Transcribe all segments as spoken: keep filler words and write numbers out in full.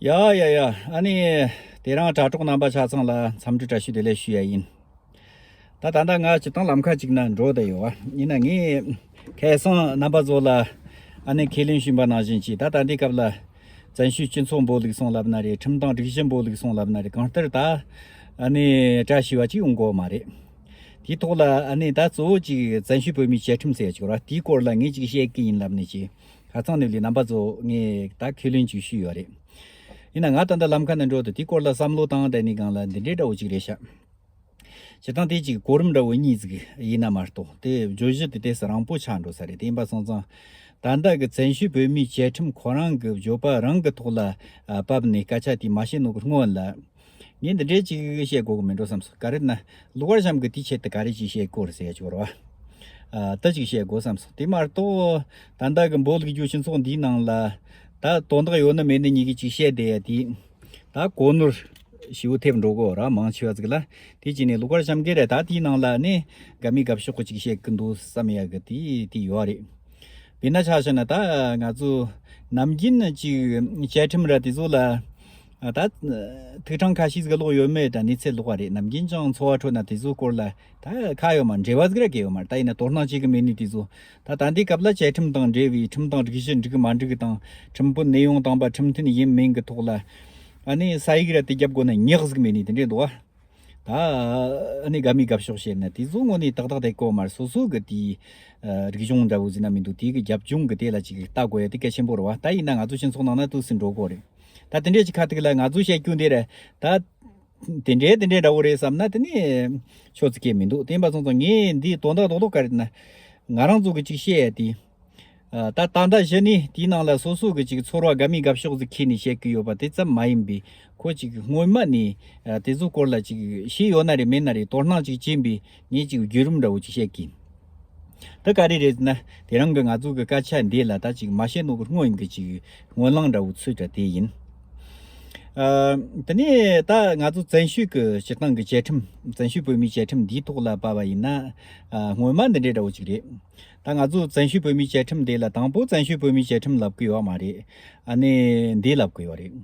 ཡ་ཡ་ཡ། ཨ་ནི། དེ་རིང་དྲ་གྲོགས་རྣམ་པ་ཆ་ཚང་ལ་འཚམས་འདྲི་བཀྲ་ཤིས་བདེ་ལེགས་ཞུ་ཡ་ཡིན། ད་ད་ལྟ་ང་སྤྱིར་བཏང་ལམ་ཁ་ཅིག་ན་འགྲོ་བསྡད་ཡོད་བ། ཡིན་ན་ངས་ཁ་སང་རྣམ་པ་ཚོ་ལ་ཨ་ནི་ཁས་ལེན་ཞུས་པ་ནང་བཞིན་གྱིས། ད་ད་ལྟའི་སྐབས་ལ་བཙན་བྱོལ་སྤྱི་ཚོགས་འབོར་ལུགས་སོང་ལབ་ན་རེད། ཁྲིམས་དང་སྒྲིག་གཞི་འབོར་ལུགས་སོང་ལབ་ན་རེད། གང་ལྟར་ད་ཨ་ནི་བཀྲ་ཤིས་པ་ཅིག་ཡོང་གོ་མ་རེད། དེའི་ཐོག་ལ་ཨ་ནི་ད་གཙོ་བོ་ཅིག་བཙན་བྱོལ་བོད་མིའི་བཅའ་ཁྲིམས་ཟེར་ཡ་ཅིག་ཡོད་ར། དེའི་སྐོར་ལ་ངས་ཅིག་བཤད་ཀྱི་ཡིན་ལབ་ནས་ཅིག་ཁ་སང་ནས་ལས་རྣམ་པ་ཚོ་ངས་ད་ཁས་ལེན་ཅིག་ཞུས་ཡོད་རེད། ཡིན་ན་ང་ད་ལྟ་ལམ་ཁ་ནས་འགྲོ་དུས་དེའི་སྐོར་ལ་བསམ་བློ་བཏང་བསྡད་ནས་སྒང་ལ་འདི་འདྲའི་འདྲ་བོ་ཅིག་རེད་ཤག་སྤྱིར་བཏང་དེ་ཅིག་གོ་རིམ་འདྲ་བོ་གཉིས་ཟིག་ཡིན་ན་མ་གཏོགས། དེ་བརྗོད་གཞི་དེ་དེ་སུ་རིང་པོ་ཆགས་འགྲོ་ས་རེད། དེ་ཡིན་པ་སོང་ཙང་ད་ལྟ་གི་བཙན་བྱོལ་བོད་མིའི་བཅའ་ཁྲིམས་ཁོ་རང་གི་བརྗོད་པ་རང་གི་ཐོག་ལ་ཨ་བབས་ནས་སྐད་ཆ་དེ་མ་བཤད་ནོ་གི་སྔོན་ལ། ངས་འདི་འདྲའི་ཅིག་བཤད་དགོས་གི་མིན་འགྲོ་བསམ་སོང་། ག་རེ་ན་ཀླུ་མཁར་བྱམས་གི་དེའི་ཆེད་དུ་ག་རེ་ཅིག་བཤད་དགོས་རེད་ཟེར་ཡ་ཅིག་ཡོད་རེད་བ། ཨ་ད་ཅིག་བཤད་དགོས་བསམ་སོང་། དེ་མ་གཏོགས་ད་ལྟ་གི་འབོད་ལུགས་རྒྱུ་སྤྱི་ཚོགས་འདིའི་ནང་ལ་ད་དོན་དག་ཡོད་ན་མེད་ན་གཉིས་ཀྱིས་ཅིག་བཤད་བསྡད་ཡ་དེ་ད་གོ་ནོར་ཞེ་པོ་ཐེབས་འགྲོ་གི་ཡོད་རེད་བ། མང་ཆེ་བ་ཟིག་ལ། དེ་བྱས་ནས་ཀླུ་མཁར་བྱམས་གིས་ར་ད་དེའི་ནང་ལ་ནི་དགའ་མི་དགའ་ཕྱོགས་གི་ཅིག་བཤད་གི་འདུག་བསམ་ཡ་གི་དེ་དེ་ཡོད་རེད། དཔེར་ན་ཆ་བཞག་ན་ད་ང་ཚོ་ནམ་རྒྱུན་ཅིག་བཅའ་ཁྲིམས་ར་དེ་ཚོ་ལ་ད་ཐུགས་ཕྲེང་ཁ་ཤས་ཟིག་ཀློག་ཡོད་མེད་ད་གནས་ཚུལ་ལོགས་རེད། ནམ་རྒྱུན་ཅང་འཚོ་བ་ཁྲོད་ན་དེ་ཚོ་སྐོར་ལ་ད་ཁ་ཡོད་མ་འབྲེལ་བ་ཟིག་ར་གལ་ཡོད་མ་རེད། ད་ཡིན་ན་དོ་སྣང་བྱེད་གི་མེད་ནི་དེ་ཚོ། ད་ད་ལྟའི་སྐབས་ལ་བཅའ་ཁྲིམས་དང་འབྲེལ་བའི་ཁྲིམས་དང་སྒྲིག་གཞི་འགྲིག་གི་མ་འགྲིག་གི་དང་། ཁྲིམས་དཔོན་གནས་དབྱུང་བཏང་པ་ཁྲིམས་མཐུན་ཡིན་མིན་གི་ཐོག་ལ་ཨ་ནི་ས་ཡིག་ར་དེ་རྒྱབ་དགོས་ན་ཉག་ཟིག་མེད་ནི་དེ་འདྲས་འདུག་བ། ད་ཨ་ནི་དགའ་མི་དགའ་ཕྱོགས་བཤད་ན་དེ་ཚོ་དངོས་གནས་ཏག་ཏག་བསྡད་གོ་མ་རེད། སོ་སོ་གི་དེའི་ཨ་རིག་གཞུང་འདྲ་བོ་ཟིན་ན་མི་འདུག་དེ་གི་རྒྱབ་ལྗོངས་གི་དེ་ལ་ཅིག་ལྟ་དགོས་ཡ་དེ་གལ་ཆེན་པོ་རེད་བ། ད་ཡིན་ན་ང་ཚོ་སྤྱི་ཚོགས་ནང་ན་དུས་སུ་འགྲོ་གོ་རེད། ད་དེ་འདྲས་ཅིག་ཁ་ཐུག་ལ་ང་ཚོ་བཤད་རྒྱུ་འདི་རེད་ད། དེ་འདྲའི་དེ་འདྲའི་འདྲ་བོ་རེད་བསམ་ན་དེ་ནི་ཆོ་ཚིག་གེ་མི་འདུག་དེ་ཡིན་པ་སོང་ཙང་ངས་འདིའི་དོན་དག་རྡོག་རྡོག་ག་རེ་ན་ང་རང་ཚོ་གི་ཅིག་བཤད་ཡ་དེ། ཨ་ད་ད་ལྟ་གཞི་ནས་དེའི་ནང་ལ་སོ་སོ་གི་ཅིག་ཚོར་བ་དགའ་མི་དགའ་ཕྱོགས་ཟིག་ཁྱེར་ནས་བཤད་གི་ཡོད་པ་དེ་ཙམ་མ་ཡིན་པའི་ཁོ་ཅིག་སྔོན་མ་ནས་ཨ་དེ་ཚོ་སྐོར་ལ་ཅིག་ཤེས་ཡོད་ན་རེད་མེད་ན་རེད་དོ་སྣང་ཅིག་བྱིན་པའི་ངས་ཅིག་བརྒྱུད་རིམ་འདྲ་བོ་ཅིག་བཤད་གི། དེ་ག་རེ་རེད་ཟེར་ན་དེ་རིང་གི་ང་ཚོ་གི་སྐད་ཆ་འདི་ལ་ད་ཅིག་མ་བཤད་ནོ་གི་སྔོན་གི་ཅིག་སྔོན་ལངས་འདྲ་བོ་ཚུལ་འདྲ་དེ་ཡིན། ཨ་དེ་ནས་ད་ང་ཚོ་བཙན་བྱོལ་གི་སྤྱིར་བཏང་གི་བཅའ་ཁྲིམས། བཙན་བྱོལ་བོད་མིའི་བཅའ་ཁྲིམས་འདིའི་ཐོག་ལ་བབས་པ་ཡིན་ན་ཨ་སྔོན་མ་འདི་འདྲའི་འདྲ་བོ་ཅིག་རེད། ད་ང་ཚོ་བཙན་བྱོལ་བོད་མིའི་བཅའ་ཁྲིམས་འདི་ལ་དང་པོ་བཙན་བྱོལ་བོད་མིའི་བཅའ་ཁྲིམས་ལབ་གི་ཡོད་མ་རེད། ཨ་ནི་འདི་ལབ་གི་ཡོད་རེད།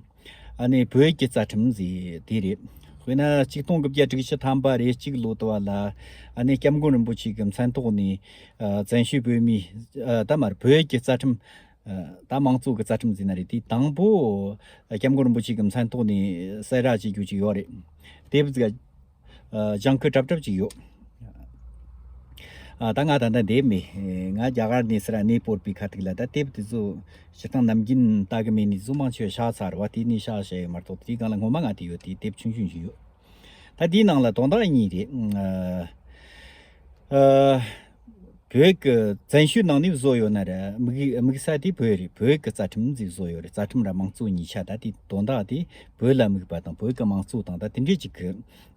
ཨ་ནི་བོད་ཀྱི་རྩ་ཁྲིམས་ཟེར་དེ་རེད། དཔེར་ན་ཆིག་སྟོང་དགུ་བརྒྱ་དྲུག་ཅུ་ཐམ་པ་རེ་གཅིག་ལོ་དུ་བ་ལ་ཨ་ནི་སྐྱབས་མགོན་རིན་པོ་ཆེ་གི་མཚན་ཐོག་ནས་ཨ་བཙན་བྱོལ་བོད་མིའི་ཨ་ད་མར་བོད་ཀྱི་རྩ་ཁྲིམས་ཨ་ད་དམངས་གཙོ་གི་རྩ་ཁྲིམས་ཟེར་ན་རེད། དེ་དང་པོ་སྐྱབས་མགོན་རིན་པོ་ཆེ་གི་མཚན་ཐོག་ནས་གསལ་བསྒྲགས་བྱེད་རྒྱུ་ཅིག་ཡོད་རེད། དེབ་ཟིག་ཨ་ལྗང་ཁུ་གྲབ་གྲབ་ཅིག་ཡོད། ཨ་ད་ང་ད་ལྟ་འདེབས་མེད། ང་རྒྱ་གར་ནས་སི་ར་གནས་སྤོར་པའི་ཁ་ཐུག་ལ་ད་དེབ་དེ་ཚོ་སྤྱིར་བཏང་ནམ་རྒྱུན་ལྟ་གི་མེད་ནས་ཚོ་མང་ཆེ་བ་བཞག་ཚར་བ། དེ་ནས་བཞག་བཞག་ཡོད་མ་གཏོགས་དེའི་སྒང་ལ་སྔོན་མ་ང་དེ་ཡོད། དེ་དེབ་ཆུང་ཆུང་ཞིག་ཡོད། ད་དེའི་ནང་ལ་དོན་དག་གཉིས་རེད། ཨ་ཨ་བོད་ཀྱི་བཙན་བྱོལ་ནང་ནས་བཟོ་ཡོད་ན་ར་དམིགས་དམིགས་ས་དེ་བོད་རེད། བོད་ཀྱི་རྩ་ཁྲིམས་ཟིག་བཟོ་ཡོད་རེད། རྩ་ཁྲིམས་ར་དམངས་གཙོ་གཉིས་ཆ་ད་དེ་དོན་དག་དེ་བོད་ལ་དམིགས་པ་དང་བོད་ཀྱི་དམངས་གཙོ་དང་ད་དེ་འདྲས་ཅིག་གི་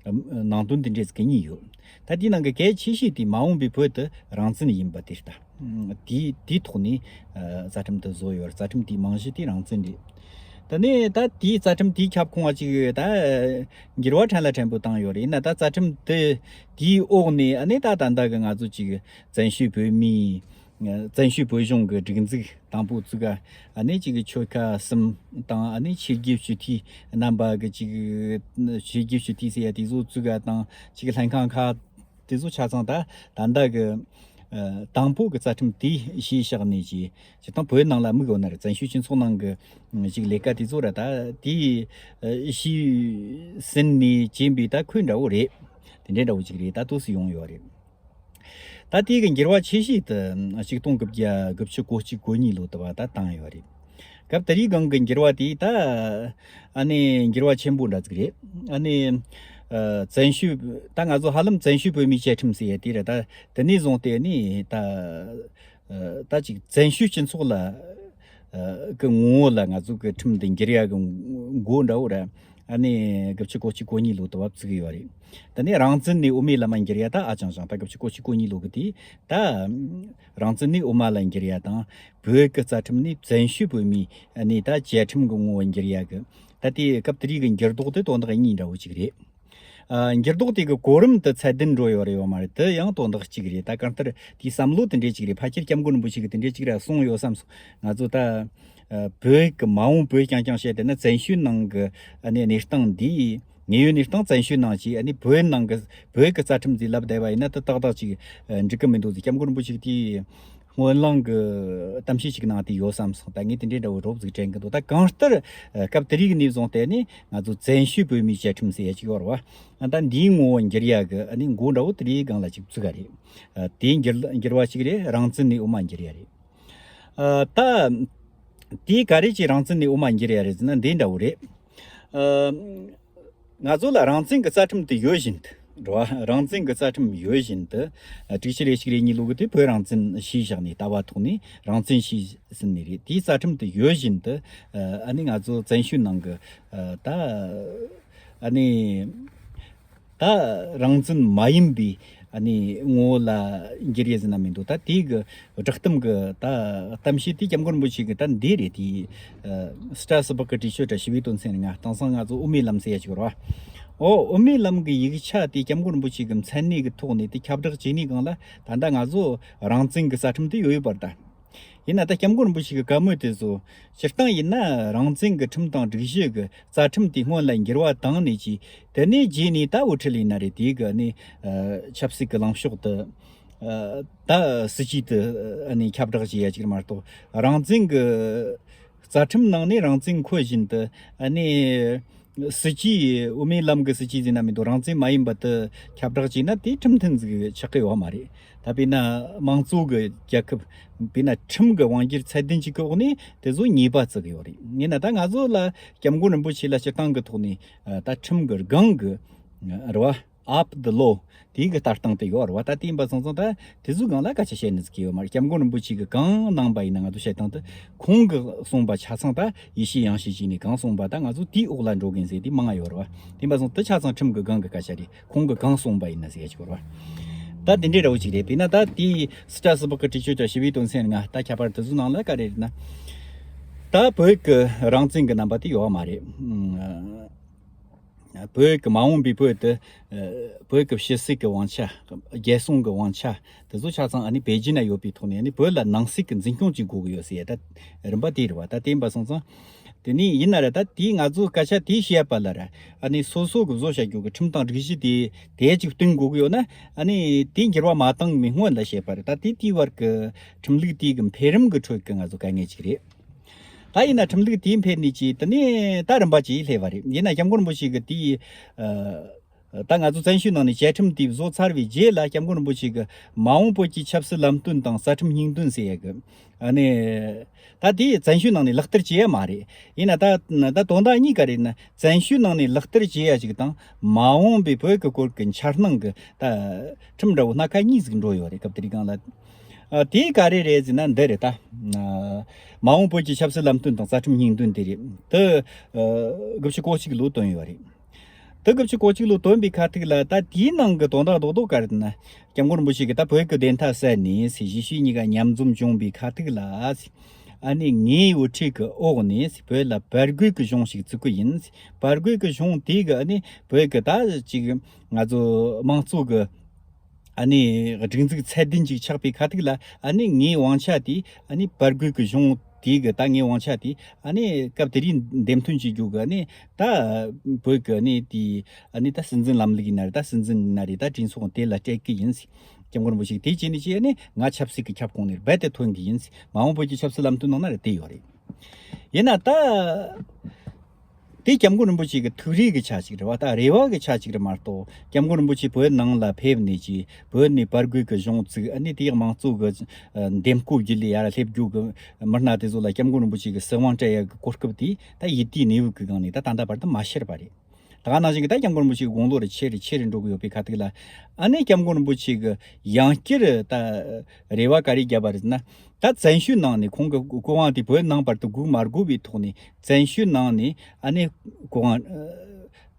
ནང་དོན་དེ་འདྲས་ཀྱི་གཉིས་ཡོད། ད་དེའི་ནང་གི་གལ་ཆེ་ཤོས་དེ་མ་འོངས་པའི་བོད་དེ་རང་བཙན་ཡིན་པ་དེ་ལྟ། དེའི་དེའི་ཐོག་ནས་རྩ་ཁྲིམས་དེ་བཟོ་ཡོད། རྩ་ཁྲིམས་དེའི་རྨང་གཞི་དེ་རང་བཙན་རེད། ད་ནས་ད་དེའི་རྩ་ཁྲིམས་དེའི་ཁྱབ་ཁོངས་ཅིག་ད་འགྱུར་བ་ཕྲན་ལ་ཕྲན་བུ་བཏང་ཡོད་རེད། ཡིན་ན་ད་རྩ་ཁྲིམས་དེ་དེའི་འོག་ནས་ཨ་ནི་ད་ད་ལྟ་གི་ང་ཚོ་ཅིག་བཙན་བྱོལ་བོད་མིའི་བཙན་བྱོལ་བོད་གཞུང་གི་སྒྲིག་འཛུགས་དང་པོ་བཙུགས་ག་ཨ་ནི་ཅིག་ཆོལ་ཁ་གསུམ་དང་ཨ་ནི་ཆོས་བརྒྱུད་སྤྱི་འཐུས་རྣམ་པ་གི་ཅིག་ཆོས་བརྒྱུད་སྤྱི་འཐུས་ཟེར་ཡ་དེ་ཚོ་བཙུགས་ག་དང་ཅིག་ལྷན་ཁང་ཁག་དེ་ཚོ་ཆ་ཚང་ད་ད་ལྟ་གི་ཨ་དང་པོ་གི་རྩ་ཁྲིམས་དེ་གཞི་བཞག་ནས་ཅིག་སྤྱིར་བཏང་བོད་ནང་ལ་དམིགས་ཡོད་ན་རེད། བཙན་བྱོལ་སྤྱི་ཚོགས་ནང་གི་ཅིག་ལས་ཀ་དེ་ཚོ་ར་ད་དེ་གཞི་ཟིན་ནས་བྱིན་པའི་ད་ཁུལ་འདྲ་བོ་རེད། དེ་འདྲའི་འདྲ་བོ་ཅིག་རེད། ད་དུས་སུ་ཡོང་ཡོད་རེད། ད་དེ་གི་འགྱུར་བ་ཆེ་ཤོས་དེ་ཆིག་སྟོང་དགུ་བརྒྱ་དགུ་བཅུ་གོ་གཅིག་གོ་གཉིས་ལོ་དུ་བ་ད་བཏང་ཡོད་རེད། སྐབས་དེ་རིང་སྒང་གི་འགྱུར་བ་དེ་ད་ཨ་ནི་འགྱུར་བ་ཆེན་པོ་འདྲ་ཟིག་རེད། ཨ་ནི་ཨ་བཙན་བྱོལ་ད་ང་ཚོ་ཧ་ལམ་བཙན་བྱོལ་བོད་མིའི་བཅའ་ཁྲིམས་ཟེར་ཡ་དེ་རེད། ད་དེ་ནས་བཟུང་སྟེ་ནི་ད་ཨ་ད་ཅིག་བཙན་བྱོལ་སྤྱི་ཚོགས་ལ་ཨ་གི་ངོ་བོ་ལ་ང་ཚོ་གི་ཁྲིམས་འདི་འགྱུར་ཡ་གི་འགོ་འདྲ་བོ་ར། ཨ་ནི་དགུ་བཅུ་གོ་གཅིག་གོ་གཉིས་ལོ་དུ་བ་བཙུགས་ཡོད་རེད། ད་ནི་རང་བཙན་ནས་དབུ་མའི་ལམ་འགྱུར་ཡ་ད་ཨ་ཅང་ཅང་ད་དགུ་བཅུ་གོ་གཅིག་གོ་གཉིས་ལོ་གི་དེ་ད་རང་བཙན་ནས་དབུ་མ་ལ་འགྱུར་ཡ་དང་བོད་ཀྱི་རྩ་ཁྲིམས་ནས་བཙན་བྱོལ་བོད་མིའི་ནས་ད་རྒྱལ་ཁྲིམས་ཀྱི་ངོ་བོ་འགྱུར་ཡ་གི་ད་དེ་སྐབས་དེ་རིང་གི་འགྱུར་ལྡོག་དེ་དོན་དག་གཉིས་འདྲ་བོ་ཅིག་རེད། ཨ་འགྱུར་ལྡོག་དེ་གི་གོ་རིམ་དུ་ཚད་ལྡན་འགྲོ་ཡོད་རེད་ཡོད་མ་རེད། དེ་ཡང་དོན་དག་གཅིག་རེད། ད་གང་ལྟར་དེའི་བསམ་བློ་དེ་འདྲས་ཅིག་རེད། ཕལ་ཆེར་སྐྱབས་མགོན་རིན་པོ་ཆེ་གི་དེ་འདྲས་ཅིག་ར་གསུངས་ཡོད་བསམ་སོང་། ང་ཚོ་ད་ ཨ། བོད་ཀྱི་མ་འོངས་བོད་རྐྱང་རྐྱང་བཤད་བསྡད་ན། བཙན་བྱོལ་ནང་གི་ཨ་ནི་གནས་སྟངས་འདི། དངོས་ཡོད་གནས་སྟངས་བཙན་བྱོལ་ནང་གི་ཨ་ནི་བོད་ནང་གི་བོད་ཀྱི་རྩ་ཁྲིམས་འདི་ལབ་བསྡད་པ་ཡིན་ན། ད་ཏག་ཏག་ཅིག་ཨ་འགྲིག་གི་མི་འདུག་ཟེར། སྐྱབས་མགོན་རིན་པོ་ཆེ་གིས་དེའི་སྔོན་གླེང་གི་གཏམ་བཤད་ཅིག་གནང་དེ་ཡོད་བསམ་སོང་། ད་ངས་དེ་འདྲའི་འདྲ་བོ་རོབ་ཟིག་དྲན་གི་འདུག། ད་གང་ལྟར་ཨ་སྐབས་དེ་རིགས་ནས་བཟུང་སྟེ་ནི་ང་ཚོ་བཙན་བྱོལ་བོད་མིའི་བཅའ་ཁྲིམས་ཟེར་ཡ་ཅིག་ཡོད་རེད་བ། ཨ། ད་འདིའི་ངོ་བོ་འགྱུར་ཡ་གི་ཨ་ནི་འགོ་འདྲ་བོ་དེ་རིགས་སྒང་ལ་ཅིག་བཙུགས་ཡ་རེད། ཨ། དེའི་འགྱུར་འགྱུར་བ་ཅིག་རེད། རང་བཙན་ནས་དབུ་མ་འགྱུར་ཡ་རེད། ཨ། ད་དེའི་ག་རེ་བྱས་རང་བཙན་ནས་དབུ་མ་འགྱུར་ཡ་རེད་ཟེར་ན། འདི་འདྲ་བོ་རེད། ཨ། ང་ཚོ་ལ་རང་བཙན་གྱི་རྩ་ཁྲིམས་དེ་ཡོད་བཞིན་དུ་རེད་བ། རང་བཙན་གྱི་རྩ་ཁྲིམས་ཡོད་བཞིན་དུ། ཨ། དྲུག་ཅུ་རེ་གཅིག་རེ་གཉིས་ལོ་གི་དེ་བོད་རང་བཙན་ཞུས་བཞག་ནས། ལྟ་བ་ཐོག་ནས་རང་བཙན་ཞུས་ཟིན་ནི་རེད། དེའི་རྩ་ཁྲིམས་དེ་ཡོད་བཞིན་དུ། ཨ། ཨ་ནི་ང་ཚོ་བཙན་བྱོལ་ནང་གི། ཨ། ད་ཨ་ནི། ད་རང་བཙན་མ་ཡིན་པའི་ཨ་ནི་ངོ་བོ་ལ་འགྱུར་ཡས་ཟེར་ན་མི་འདུག། ད་དེའི་གི་བསྒྲགས་གཏམ་གི་ད་གཏམ་བཤད་དེ་སྐྱབས་མགོན་རིན་པོ་ཆེ་གི་ད་འདི་རེད། དེ་ཨ་སི་ཏྲ་སི་པག་གི་བྲིས་ཆོས་དྲ་ཞི་བའི་དོན་ཚན་ལྔ། དེང་སང་ང་ཚོ་དབུ་མའི་ལམ་ཟེར་ཡ་ཅིག་ཡོད་རེད་བ། ཨོ། དབུ་མའི་ལམ་གི་ཡིག་ཆ་དེ་སྐྱབས་མགོན་རིན་པོ་ཆེ་གི་མཚན་གནས་གི་ཐོག་ནས་དེ་ཁྱབ་བསྒྲགས་བྱས་ནས་སྒང་ལ་ད་ལྟ་ང་ཚོ་རང་བཙན་གི་རྩ་ཁྲིམས་དེ་ཡོད་ཡོད་པ་རེད་ད། ཡིན་ན་ད་སྐྱབས་མགོན་རིན་པོ་ཆེ་གི་བཀའ་མོལ་དེ་ཚོ་སྤྱིར་བཏང་ཡིན་ན་རང་བཙན་གྱི་ཁྲིམས་དང་སྒྲིག་གཞི་གི་རྩ་ཁྲིམས་དེ་སྔོན་ལ་འགྱུར་བ་བཏང་ནས་ཀྱི། དེ་ནས་རྗེས་ནས་ད་དབུ་ཁྲིད་ཡིན་ན་རེད། དེ་གི་ནི་ཨ་ཆབ་སྲིད་ཀྱི་ལངས་ཕྱོགས་དེ་ཨ་ད་སྲིད་ཇུས་དེ་ཨ་ནི་ཁྱབ་བསྒྲགས་བྱེད་ཡ་ཅིག་མ་གཏོགས། རང་བཙན་གྱི་རྩ་ཁྲིམས་ནང་ནས་རང་བཙན་འཁོད་བཞིན་དུ་ཨ་ནི། སྲིད་ཇུས། དབུ་མའི་ལམ་གྱི་སྲིད་ཇུས་ཟེར་ན་མི་འདུག། རང་བཙན་མ་ཡིན་པ་དེ་ཁྱབ་བསྒྲགས་བྱས་ན་དེ་ཁྲིམས་མཐུན་ཟིག་ཆགས་ཀྱི་ཡོད་མ་རེད། ད་དཔེར་ན་དམངས་གཙོ་གི་རྒྱལ་ཁབ། དཔེར་ན་ཁྲིམས་ཀྱི་དབང་སྒྱུར་ཚད་ལྡན་ཅིག་གི་འོག་ནས་དེ་ཚོ་ཉེས་པ་བརྩི་གི་ཡོད་རེད། ཡིན་ན་ད་ང་ཚོ་ལ་སྐྱབས་མགོན་རིན་པོ་ཆེ་ལ་སྤྱིར་བཏང་གི་ཐོག་ནས་ད་ཁྲིམས་ཀྱི་སྒང་གི་རེད་བ། Up the law། དེའི་གི་ལྟ་སྟངས་དེ་ཡོད་རེད་བ། ད་དེ་ཡིན་པ་སོང་ཙང་ད་དེ་ཚོའི་སྒང་ལ་སྐད་ཆ་བཤད་ནི་ཟིག་ཡོད་མ་རེད། སྐྱབས་མགོན་རིན་པོ་ཆེ་གི་གང་གནང་པ་ཡིན་ན། ང་ཚོ་བཤད་སྟངས་དེ་ཁོང་གི་གསུངས་པ་ཆ་ཚང་ད་ཡེ་ཤེས་ཡངས་ཤེས་བྱས་ནས་གང་གསུངས་པ་ད་ང་ཚོ་དེའི་འོག་ལ་འགྲོ་གིན་ཟེར་དེ་མང་ང་ཡོད་རེད་བ། དེ་ཡིན་པ་སོང་དེ་ཆ་ཚང་ཁྲིམས་གི་སྒང་གི་སྐད་ཆ་རེད། ཁོང་གི་གང་གསུངས་པ་ཡིན་ན་ཟེར་ཡ་ཅིག་ཡོད་རེད་བ། ད་དེ་འདྲའི་འདྲ་བོ་ཅིག་རེད། དེས་ན་ད་དེའི་སི་ཏྲ་སི་པག་གི་བྲིས་ཆོས་དྲ་ཞི་བའི་དོན་ཚན་ལྔ། ད་ཁྱད་པར་དེ་ཚོའི་ནང་ལ་ག་རེ་རེད་ན། ད་བོད་ཀྱི་རང་བཙན་གྱི་རྣམ་པ་དེ་ཡོད་མ་རེད། བོད་ཀྱི་མ་འོངས་པའི་བོད་དེ། བོད་ཀྱི་ཕྱི་སྲིད་ཀྱི་དབང་ཆ། རྒྱལ་སྲུང་གི་དབང་ཆ་དེ་ཚོ་ཆ་ཚང་ཨ་ནི་པེ་ཅིན་ན་ཡོད་པའི་ཐོག་ནས། ཨ་ནི་བོད་ལ་ནང་སྲིད་ཀྱི་འཛིན་སྐྱོང་བྱེད་དགོས་ཀྱི་ཡོད་ཟེར་ཡ་ད་རིམ་པ་དེ་རེད་བ། ད་དེ་ཡིན་པ་སོང་ཙང་། དེ་ནས་ཡིན་ན་ར་ད་དེའི་ང་ཚོ་སྐད་ཆ་དེ་བཤད་པ་ལ་ར། ཨ་ནི་སོ་སོ་གི་བཟོ་བྱ་རྒྱུ་གི་ཁྲིམས་དང་སྒྲིག་གཞི་དེ་དེ་ཅིག་བསྟུན་དགོས་ཀྱི་ཡོད་ན། ཨ་ནི་དེ་འགྱུར་བ་མ་བཏང་བའི་སྔོན་ལ་བཤད་པ་རེད། ད་དེ་དེའི་བར་གྱི་ཁྲིམས་ལུགས་དེའི་གི་འཕེལ་རིམ་གྱི་ཁྲོད་ཀྱི་ང་ཚོ་དཀའ་ངལ་ཅིག་རེད། ད་ཡིན་ན་ཁྲིམས་ལུགས་དེའི་འཕེལ་ནས་ཀྱི་དེ་ནས་ད་རིམ་པ་ཅིག་སླེབས་པ་རེད། ཡིན་ན་སྐྱབས་མགོན་རིན་པོ་ཆེ་གི་དེའི་ཨ། ད་ང་ཚོ་བཙན་བྱོལ་ནང་ནས་བཅའ་ཁྲིམས་དེ་བཟོ་ཚར་བའི་རྗེས་ལ་སྐྱབས་མགོན་རིན་པོ་ཆེ་གི་མ་འོངས་བོད་ཀྱི་ཆབ་སྲིད་ལམ་སྟོན་དང་རྩ་ཁྲིམས་སྙིང་དོན་ཟེར་ཡ་གི། ཨ་ནི། ད་དེ་བཙན་བྱོལ་ནང་ནས་ལག་བསྟར་བྱེད་ཡ་མ་རེད། ཡིན་ན་ད་ད་དོན་དག་གཉིས་ཀ་རེད་ན། བཙན་བྱོལ་ནང་ནས་ལག་བསྟར་བྱེད་ཡ་ཅིག་དང་། མ་འོངས་པའི་བོད་ཀྱི་སྐོར་གྱི་འཆར་སྣང་གི་ད་ཁྲིམས་འདྲ་བོ་སྣ་ཁ་གཉིས་ཟིག་འགྲོ་ཡོད་རེད། སྐབས་དེ་རིང་སྒང་ལ། ཨ། དེ་ག་རེ་རེད་ཟེར་ན་འདི་རེད་ད། ཨ། མ་འོངས་བོད་ཀྱི་ཆབ་སྲིད་ལམ་སྟོན་དང་རྩ་ཁྲིམས་སྙིང་དོན་དེ་རེད། དེ་ཨ་དགུ་བཅུ་གོ་གཅིག་ལོ་བཏོན་ཡོད་རེད། དེ་དགུ་བཅུ་གོ་གཅིག་ལོ་བཏོན་པའི་ཁ་ཐུག་ལ། ད་དེའི་ནང་གི་དོན་དག་རྡོག་རྡོག་ག་རེ་ན། སྐྱབས་མགོན་རིན་པོ་ཆེ་གིས་ད་བོད་ཀྱི་བདེན་མཐའ་གསལ་ནས་ཟེར། གཞིས་བྱེས་གཉིས་ཀ་མཉམ་འཛོམས་བྱུང་བའི་ཁ་ཐུག་ལ། ཨ་ནི་ངའི་དབུ་ཁྲིད་ཀྱི་འོག་ནས་བོད་ལ་བར་བརྒལ་གྱི་གཞུང་ཞིག་བཙུགས་ཀྱི་ཡིན། བར་བརྒལ་གྱི་གཞུང་དེ་གི་ཨ་ནི་བོད་ཀྱི་ད་ཅིག་ང་ཚོ་དམངས་གཙོ་གི་ཨ་ནི་སྒྲིག་འཛུགས་ཚད་ལྡན་ཅིག་ཆགས་པའི་ཁ་ཐུག་ལ། ཨ་ནི་ངའི་དབང་ཆ་དེ། ཨ་ནི་བར་བརྒལ་གྱི་གཞུང་དེ་གི་ད་ངའི་དབང་ཆ་དེ། ཨ་ནི་སྐབས་དེ་རིང་འདེམས་ཐོན་བྱེད་རྒྱུ་གི། ཨ་ནི་ད་བོད་ཀྱི་ཨ་ནི་དེ། ཨ་ནི་ད་སྲིད་འཛིན་ལམ་ལུགས་ཡིན་ན་རེད། ད་སྲིད་འཛིན་ཡིན་ན་རེད། ད་གྲོས་ཚོགས་དེ་ལ་སྤྲད་ཀྱི་ཡིན་ཟེར། སྐྱབས་མགོན་རིན་པོ་ཆེ་གིས་དེ་བྱས་ནས་བྱས་ནས་ང་ཆབ་སྲིད་ཀྱི་ཁྱབ་ཁོངས་ནས་རྦད་དེ་ཐོན་གྱི་ཡིན་ཟེར། མ་འོངས་བོད་ཀྱི་ཆབ་སྲིད་ལམ་སྟོན་ནང་ན་རེད། དེ་ཡོད་རེད། ཡིན་ན་ད། དེ་སྐྱབས་མགོན་རིན་པོ་ཆེ་གི་ཐུགས་རེ་གི་ཆ་ཅིག་རེད་བ། ད་རེ་བ་གི་ཆ་ཅིག་རེད་མ་གཏོགས། སྐྱབས་མགོན་རིན་པོ་ཆེ་བོད་ནང་ལ་ཕེབས་ནས་ཀྱི་བོད་ནས་བར་བརྒལ་གི་གཞུང་བཙུགས། ཨ་ནི་དེའི་དམངས་གཙོ་གི་འདེམས་བསྐོ་བརྒྱུད་ལས་ཡར་སླེབས་རྒྱུ་གི་མི་སྣ་དེ་ཚོ་ལ་སྐྱབས་མགོན་རིན་པོ་ཆེ་གི་སྲིད་དབང་སྤྲད་ཡ་གི་གོ་སྐབས་དེ་ད་ཡུལ་དེའི་གནས་བབ་གི་སྒང་ནས་ད་ད་ལྟ་བར་དུ་མ་ཤར་བ་རེད། ད་ག་ནང་བཞིན་གྱི་ད་སྐྱབས་མགོན་རིན་པོ་ཆེ་གི་དགུང་ལོ་རེ་ཆེ་རེ་ཆེ་རེ་འགྲོ་གི་ཡོད་པའི་ཁ་ཐུག་ལ། ཨ་ནི་སྐྱབས་མགོན་རིན་པོ་ཆེ་གི་ཡང་བསྐྱར་ད་རེ་བ་ག་རེ་བརྒྱབ་པ་རེད་ཟེར་ན། ད་བཙན་བྱོལ་ནང་ནས་ཁོང་གི་སྐུ་དབང་དེ་བོད་ནང་བར་དུ་སྒུག་མ་དགོས་པའི་ཐོག་ནས། བཙན་བྱོལ་ནང་ནས་ཨ་ནི་སྐུ་དབང་།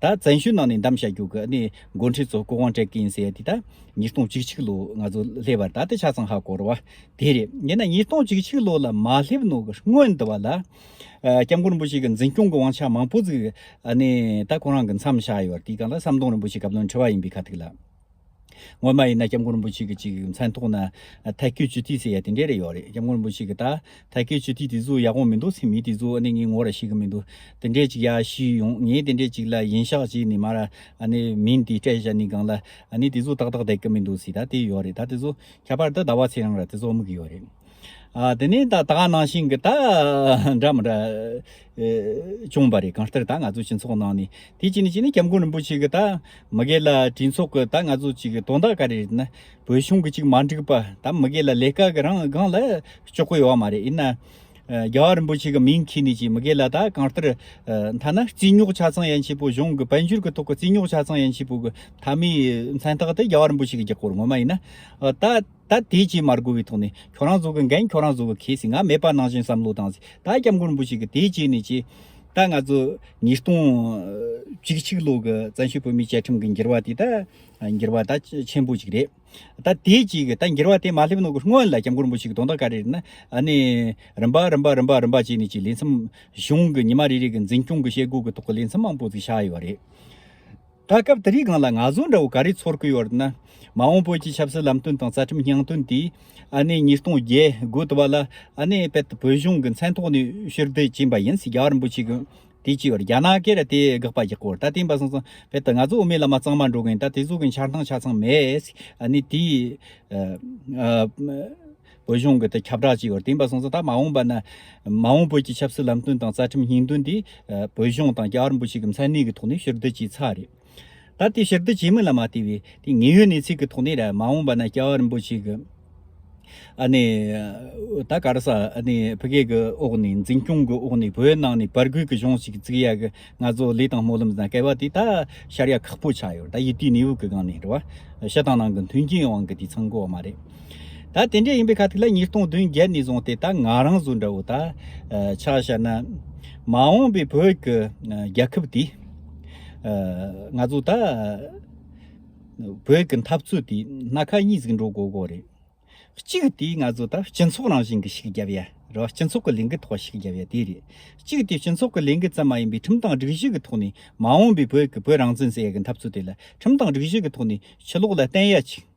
ད་བཙན་བྱོལ་ནང་ནས་འདེམས་བྱ་རྒྱུ་གི་ཨ་ནི་འགོ་ཁྲིད་ཚོ་སྐུ་དབང་སྤྲད་ཀྱི་ཡིན་ཟེར་ཡ་དེ་ད་ཉིས་སྟོང་བཅུ་གཅིག་ལོ་ང་ཚོ་སླེབས་པ་རེད། ད་དེ་ཆ་ཚང་ཧ་གོ་རེད་བ། དེ་རེད། ཡིན་ན་ཉིས་སྟོང་བཅུ་གཅིག་ལོ་ལ་མ་སླེབས་ནོ་གི་སྔོན་དུ་བ་ལ། ཨ། སྐྱབས་མགོན་རིན་པོ་ཆེ་གི་འཛིན་སྐྱོང་གི་དབང་ཆ་མང་པོ་ཟིག་ཨ་ནི་ད་ཁོ་རང་གི་མཚམས་བཞག་ཡོད་རེད། དེའི་སྒང་ལ་ཟམ་གདོང་རིན་པོ་ཆེ་སྐབས་དོན་ཁྲི་པ་ཡིན་པའི་ཁ་ཐུག་ལ། སྔོན་མ་ཡིན་ན་སྐྱབས་མགོན་རིན་པོ་ཆེ་གི་ཅིག་མཚན་ཐོག་ན་ཐད་ཀའི་སྤྱི་འཐུས་ཟེར་ཡ་དེ་འདྲས་རེ་ཡོད་རེད། སྐྱབས་མགོན་རིན་པོ་ཆེ་གི་ད་ཐད་ཀའི་སྤྱི་འཐུས་དེ་ཚོ་ཡག་པོ་མི་འདུག་ཟེར། མི་དེ་ཚོ་ཨ་ནི་ངས་ངོ་ར་ཤེས་གི་མི་འདུག། དེ་འདྲས་ཅིག་ཡ་ཤེས་ཡོང་། ངས་དེ་འདྲས་ཅིག་ལ་ཡིན་ཤག་བྱས་ནས་མ་ར་ཨ་ནི་མིང་དེ་སྤྲད་བཞག་ནས་སྒང་ལ་ཨ་ནི་དེ་ཚོ་ཏག་ཏག་བསྡད་གི་མི་འདུག་ཟེར། ད་དེ་ཡོད་རེད། ད་དེ་ཚོ་ཁྱད་པར་དུ་ཟླ་བ་ཚེ་རིང་ར་དེ་ཚོ་དམིགས་ཡོད་རེད། ཨ། དེ་ནས་ད་ད་ག་ནང་བཞིན་གྱི་ད་འདྲ་མི་འདྲ་ཨེ་བྱུང་བ་རེད། གང་ལྟར་ད་ང་ཚོ་སྤྱི་ཚོགས་ནང་ནས་དེ་ཅི་ནས་ཅི་ནས་སྐྱབས་མགོན་རིན་པོ་ཆེ་གི་ད་མི་སྒེར་ལ་གྲོས་ཚོགས་གི་ད་ང་ཚོ་ཅིག་གི་དོན་དག་ག་རེ་རེད་ན། བོད་གཞུང་གི་ཅིག་མ་འགྲིག་པ་ད་མི་སྒེར་ལ་ལས་ཀ་གི་རང་སྒང་ལ་གཅོག་གི་ཡོད་བ་མ་རེད། ཡིན་ན་ཨ་རྒྱལ་བ་རིན་པོ་ཆེ་གི་མིང་ཁྱེར་ནས་ཅིག་མི་སྒེར་ལ་ད་གང་ལྟར་ཨ་ཐ་ན་རྩིས་རྙོག་ཆ་ཚང་ཡན་ཆད་པོ། གཞུང་གི་དཔལ་འབྱོར་གི་ཐོག་གི་རྩིས་རྙོག་ཆ་ཚང་ཡན་ཆད་པོ་གི་མཐའ་མའི་མཚན་རྟགས་དེ་རྒྱལ་བ་རིན་པོ་ཆེ་གི་རྒྱག་གོ་རེད། ངོ་མ་ཡིན་ན་ཨ་ད། ད་དེ་བྱེད་མ་དགོས་པའི་ཐོག་ནས་ཁྱོད་རང་ཚོ་གི་འགན་ཁྱོད་རང་ཚོ་གི་འཁྱེར་ཟིན། ང་མེད་པ་ནང་བཞིན་བསམ་བློ་བཏང་ཟིན། ད་སྐྱབས་མགོན་རིན་པོ་ཆེ་གི་དེ་བྱས་ནས་ཅི། ད་ང་ཚོ་ཉིས་སྟོང་བཅུ་གཅིག་ལོ་གི་བཙན་བྱོལ་བོད་མིའི་བཅའ་ཁྲིམས་ཀྱི་འགྱུར་བ་དེ་ད་འགྱུར་བ་ད་ཆེན་པོ་ཅིག་རེད། ད་དེ་བྱས་གི་ད་འགྱུར་བ་དེ་མ་སླེབས་ནོ་གི་སྔོན་ལ་སྐྱབས་མགོན་རིན་པོ་ཆེ་གི་དོན་དག་ག་རེ་རེད་ན། ཨ་ནི་རིམ་པ་རིམ་པ་རིམ་པ་རིམ་པ་བྱས་ནས་ཅི་ལས་མཚམས་གཞུང་གི་ཉི་མ་རེ་རེ་གི་འཛིན་སྐྱོང་གི་བྱེད་སྒོ་གི་ཐོག་གི་ལས་མཚམས་མང་པོ་ཅིག་བཞག་ཡོད་རེད། ད་སྐབས་དེ་རིང་སྒང་ལ་ང་ཚོ་འདྲ་བོ་ག་རེ་ཚོར་གི་ཡོད་ན། མ་འོངས་བོད་ཀྱི་ཆབ་སྲིད་ལམ་སྟོན་དང་རྩ་ཁྲིམས་སྙིང་དོན་དེ་ཨ་ནི་ཉིས་སྟོང་བརྒྱད་འགོ་དུ་བ་ལ་ཨ་ནི་དཔེ་བོད་གཞུང་གི་མཚན་ཐོག་ནས་ཕྱིར་བསྡུ་ཕྱིན་པ་ཡིན་ཟེར་རྒྱལ་བ་རིན་པོ་ཆེ་གི་དེ་བྱས་ཡོད། རྒྱ་ནག་གིས་ར་དེ་དགག་པ་རྒྱག་གོ། ད་དེ་ཡིན་པ་སོང་ཙང་དཔེ་ད་ང་ཚོ་དབུ་མའི་ལམ་མ་གཙང་མ་འགྲོ་གི་ཡིན། ད་དེ་ཚོ་གི་འཆར་སྣང་ཆ་ཚང་མེད་ཟེར། ཨ་ནི་དེ་ཨ་ཨ། བོད་གཞུང་གི་དེ་ཁྱབ་བསྒྲགས་བྱས་ཡོད། དེ་ཡིན་པ་སོང་ཙང་ད་མ་འོངས་པ་ན་མ་འོངས་བོད་ཀྱི་ཆབ་སྲིད་ལམ་སྟོན་དང་རྩ་ཁྲིམས་སྙིང་དོན་དེ་ཨ་བོད་གཞུང་དང་རྒྱལ་བ་རིན་པོ་ཆེ་གི་མཚན་གནས་ཀྱི་ཐོག་ནས་ཕྱིར་བསྡུ་བྱས་ཚར་རེད། ད་དེ་ཕྱིར་བསྡུ་བྱས་མིན་ལ་མ་ལྟོས་པའི་དེ་དངོས་ཡོད་གནས་ཚུལ་གྱི་ཐོག་ནས་ར་མ་འོངས་པ་ན་རྒྱལ་བ་རིན་པོ་ཆེ་གི་ཨ་ནི་ད་ག་རེ་ཟེར། ཨ་ནི་ཕ་གི་གི་འོག་ནས་འཛིན་སྐྱོང་གི་འོག་ནས་བོད་ནང་ནས་བར་བརྒལ་གྱི་གཞུང་ཞིག་བཙུགས་ཡ་གི་ང་ཚོ་ལས་དང་སྨོན་ལམ་དང་སྐལ་བ་དེ་ད་ཤར་ཡ་ཁག་པོ་ཆགས་ཡོད། ད་ཡིད་དུས་གནས་བབ་ཀྱི་སྒང་ནས་རེད་བ། ཕྱི་དང་ནང་གི་མཐུན་རྐྱེན་དབང་གིས་དེ་ཚང་གི་ཡོད་མ་རེད། ད་དེ་འདྲ་ཡིན་པའི་ཁ་ཐུག་ལ་ཉིས་སྟོང་བདུན་བརྒྱད་ནས་བཟུང་སྟེ་ད་ང་རང་ཚོ་འདྲ་བོ་ད་ཨ་ཆ་བཞག་ན་མ་འོངས་པའི་བོད་ཀྱི་ཨ་རྒྱལ་ཁབ་དེ་ཨ་ང་ཚོ་ད་བོད་ཀྱི་འཐབ་རྩོད་དེ་སྣ་ཁ་གཉིས་ཟིག་འགྲོ་དགོས་གོ་རེད། གཅིག་དེ་ང་ཚོ་ད་སྤྱི་ཚོགས་རང་བཞིན་གྱི་ཤུགས་རྒྱབ་ཡ་རེད་བ། སྤྱི་ཚོགས་ཀྱི་ལས་འགུལ་ཐོག་ཤུགས་རྒྱབ་ཡ་དེ་རེད། གཅིག་དེ་སྤྱི་ཚོགས་ཀྱི་ལས་འགུལ་ཙམ་མ་ཡིན་པའི་ཁྲིམས་དང་སྒྲིག་གཞི་གི་ཐོག་ནས་མ་འོངས་པའི་བོད་ཀྱི་བོད་རང་བཙན་ཟེར་ཡ་གི་འཐབ་རྩོད་དེ་ལ་ཁྲིམས་དང་སྒྲིག་གཞི་གི་ཐོག་ནས་ཕྱི་ལོགས་ལ་བསྟན་ཡ་ཅིག།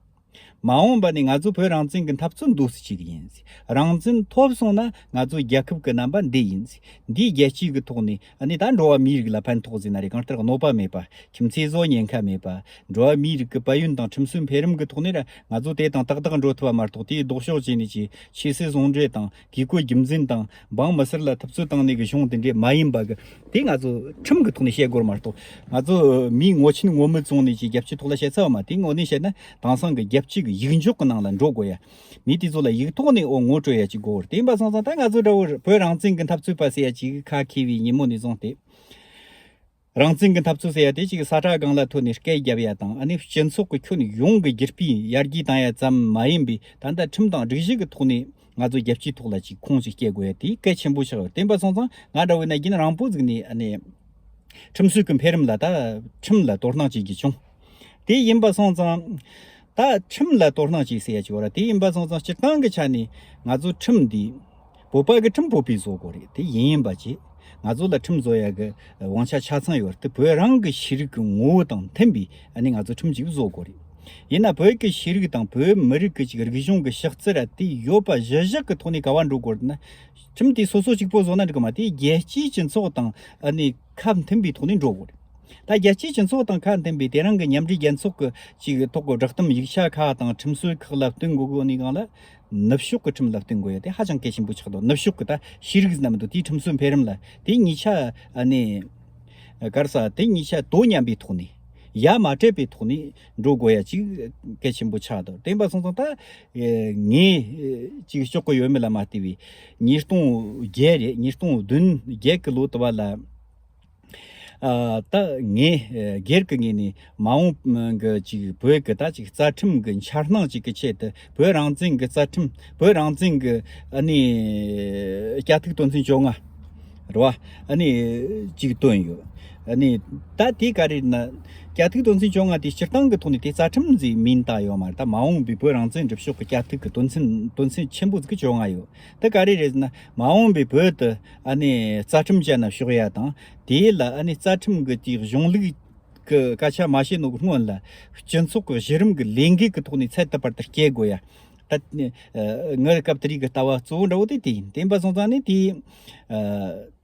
མ་འོངས་པ་ནས་ང་ཚོ་བོད་རང་བཙན་གྱི་འཐབ་རྩོད་འདུག་སེ་བྱེད་གི་ཡིན། རང་བཙན་ཐོབ་སོང་ན་ང་ཚོ་རྒྱལ་ཁབ་ཀྱི་རྣམ་པ་འདི་ཡིན། འདིའི་རྒྱལ་སྤྱི་གི་ཐོག་ནས་ཨ་ནི་ད་འགྲོ་བ་མིའི་རིགས་ལ་ཕན་ཐོགས་ཟིན་ན་རེད། གང་ལྟར་གནོད་པ་མེད་པ། ཁྱིམ་མཚེས་བཟོ་ཉེན་ཁ་མེད་པ། འགྲོ་བ་མིའི་རིགས་ཀྱི་དཔལ་ཡོན་དང་ཁྲིམས་སྲོལ་འཕེལ་རིམ་གྱི་ཐོག་ནས་ར་ང་ཚོ་དེ་དང་ཏག་ཏག་འགྲོ་ཐུབ་པ་མ་གཏོགས། དེའི་ལྡོག་ཕྱོགས་བྱས་ནས་ཀྱི་ཆོས་སྲིད་ཟུང་འབྲེལ་དང་བཀས་བཀོད་རྒྱུད་འཛིན་དང་འབངས་མི་སེར་ལ་འཐབ་རྩོད་བཏང་ནས་ཀྱི་གཞུང་དེ་འདྲས་མ་ཡིན་པ་གི་དེ་ང་ཚོ་ཁྲིམས་ཀྱི་ཐོག་ནས་བཤད་དགོས་རེད་མ་གཏོགས། ང་ཚོ་མིའི་ངོ་ཆེན་ངོ་མི་བཙོང་ནས་ཀྱི་རྒྱལ་སྤྱིའི་ཐོག་ལ་བཤད་ཚར་བ་མ། དེའི་ངོས་ནས་བཤད་ན་དེང་སང་གི་རྒྱལ་སྤྱི་གི་ཡིག་འཇོག་གི་ནང་ལ་འགྲོ་དགོས་ཡ། མི་དེ་ཚོ་ལ་ཡིག་ཐོག་ནས་འོ་ངོ་སྤྲོད་ཡ་ཅིག་དགོས་རེད། དེ་ཡིན་པ་སོང་ཙང་ད་ང་ཚོ་འདྲ་བོ་བོད་རང་བཙན་གྱི་འཐབ་རྩོད་པ་ཟེར་ཡ་ཅིག་ཁ་མཁས་པའི་ཉིན་མོ་ནས་བཟུང་སྟེ། རང་བཙན་གྱི་འཐབ་རྩོད་ཟེར་ཡ་དེ་ཅིག་ས་ཁྲ་སྒང་ལ་ཐོན་ནས་སྐད་རྒྱབ་ཡ་དང་། ཨ་ནི་སྤྱི་ཚོགས་ཀྱི་ཁྱོན་ཡོངས་ཀྱི་རྒྱུ་སྤུས་ཡར་རྒྱས་བཏང་ཡ་ཙམ་མ་ཡིན་པའི་ད་ལྟ་ཁྲིམས་དང་སྒྲིག་གཞི་གི་ཐོག་ནས་ང་ཚོ་རྒྱལ་སྤྱིའི་ཐོག་ལ་ཅིག་ཁུངས་ཅིག་སྐྱེལ་དགོས་ཡ་དེ་གལ་ཆེན་པོ་ཆགས་ཡོད། དེ་ཡིན་པ་སོང་ཙང་ང་འདྲ་བོ་ཡིན་ན་རྒྱུན་རིང་པོ་ཟིག་ནས་ཨ་ནི་ཁྲིམས་སྲོལ་གྱི་འཕེལ་རིམ་ལ་ད་ཁྲིམས་ལ་དོ་སྣང་བྱེད་རྒྱུ་བྱུང་། དེ་ཡིན་པ་སོང་ཙང་། ད་ཁྲིམས་ལ་དོ་སྣང་བྱེད་ཟེར་ཡ་ཅིག་ཡོད་ར། དེ་ཡིན་པ་སོང་ཙང་སྤྱིར་བཏང་གི་ཆ་ནས་ང་ཚོ་ཁྲིམས་འདི་བོད་པ་གི་ཁྲིམས་བོད་པས་བཟོ་དགོས་རེད། དེ་ཡིན་ཡིན་པ་བྱེད། ང་ཚོ་ལ་ཁྲིམས་བཟོ་ཡ་གི་དབང་ཆ་ཆ་ཚང་ཡོད་རེད། དེ་བོད་རང་གི་ཤེས་རིག་གི་ངོ་བོ་དང་མཐུན་པའི་ཨ་ནི་ང་ཚོ་ཁྲིམས་ཅིག་བཟོ་དགོས་རེད། ཡིན་ན་བོད་ཀྱི་ཤེས་རིག་དང་བོད་མི་རིགས་ཀྱི་ཅིག་རིག་གཞུང་གི་ཤག་རྩི་ར་དེ་ཡོད་པ་གཞི་བཞག་གི་ཐོག་ནས་ག་བ་འགྲོ་དགོས་རེད་ན། ཁྲིམས་དེ་སོ་སོ་གཅིག་པོ་བཟོ་ན་འགྲིག་གི་མ། དེ་རྒྱལ་སྤྱིའི་སྤྱི་ཚོགས་དང་ཨ་ནི་ཁ་མཐུན་པའི་ཐོག་ནས་འགྲོ་དགོས་རེད། ད་རྒྱལ་སྤྱིའི་སྤྱི་ཚོགས་དང་ཁ་མཐུན་པའི་དེ་རིང་གི་མཉམ་འབྲེལ་རྒྱལ་ཚོགས་ཀྱི་ཅིག་ཐོག་གི་བསྒྲགས་གཏམ་ཡིག་ཆ་ཁག་དང་ཁྲིམས་སྲོལ་ཁག་ལ་བསྟུན་དགོས་དགོས་ནི་སྒང་ལ། ནུབ་ཕྱོགས་ཀྱི་ཁྲིམས་ལ་བསྟུན་དགོས་ཡ་དེ་ཧ་ཅང་གལ་ཆེན་པོ་ཆགས་འདུག། ནུབ་ཕྱོགས་ཀྱི་ད་ཤེས་རིག་ཟེར་ན་མི་འདུག། དེའི་ཁྲིམས་སྲོལ་འཕེལ་རིམ་ལ་དེ་གཉིས་ཆ་ཨ་ནི་ག་རེ་ཟེར། དེ་གཉིས་ཆ་དོ་མཉམ་པའི་ཐོག་ནས། ཡ་མ་བྲལ་བའི་ཐོག་ནས་འགྲོ་དགོས་ཡ་ཅིག་གལ་ཆེན་པོ་ཆགས་འདུག། དེ་ཡིན་པ་སོང་ཙང་ད་ངས་ཅིག་ལྕོགས་གི་ཡོད་མེད་ལ་མ་ལྟོས་པའི་ཉིས་སྟོང་བརྒྱད་རེད། ཉིས་སྟོང་བདུན་བརྒྱད་ཀྱི་ལོ་དུ་བ་ལ། ཨ། ད་ངས་སྒེར་གྱི་ངོས་ནས་མ་འོངས་ཀྱི་ཅིག་བོད་ཀྱི་ད་ཅིག་རྩ་ཁྲིམས་ཀྱི་འཆར་སྣང་ཅིག་གི་ཆེད་དུ་བོད་རང་བཙན་གྱི་རྩ་ཁྲིམས། བོད་རང་བཙན་གྱི་ཨ་ནི་བསྐྱར་ཐིག་དོན་ཚན་བཅོ་ལྔ་རེད་བ། ཨ་ནི་ཅིག་བཏོན་ཡོད། ཨ་ནི་ད་དེ་ག་རེ་ན། བསྐྱར་ཐིག་དོན་ཚན་བཅོ་ལྔ་དེ་སྤྱིར་བཏང་གི་ཐོག་ནས་དེ་རྩ་ཁྲིམས་ཟིག་མིན་བཏགས་ཡོད་མ་རེད། ད་མ་འོངས་པའི་བོད་རང་བཙན་སྒྲུབ་ཕྱོགས་ཀྱི་བསྐྱར་ཐིག་གི་དོན་ཚན། དོན་ཚན་ཆེན་པོ་ཟིག་གི་བཅོ་ལྔ་ཡོད། དེ་ག་རེ་རེད་ཟེར་ན། མ་འོངས་པའི་བོད་དུ་ཨ་ནི་རྩ་ཁྲིམས་ཅན་ན་ཕྱོགས་ཡ་དང་། དེ་ལ་ཨ་ནི་རྩ་ཁྲིམས་ཀྱི་དེའི་གཞུང་ལུགས་ གི་སྐད་ཆ་མ་བཤད་ནོ་གི་སྔོན་ལ་སྤྱི་ཚོགས་ཀྱི་གཞི་རིམ་གྱི་ལས་འགུལ་གྱི་ཐོག་ནས་ཚད་དུ་བར་དུ་སྐྱེལ་དགོས་ཡ། ད་ངའི་སྐབས་དེ་རིགས་ཀྱི་ལྟ་བ་གཙོ་བོ་འདྲ་བོ་དེ་དེ་ཡིན། དེ་ཡིན་པ་སོང་ཙང་ནི་དེ།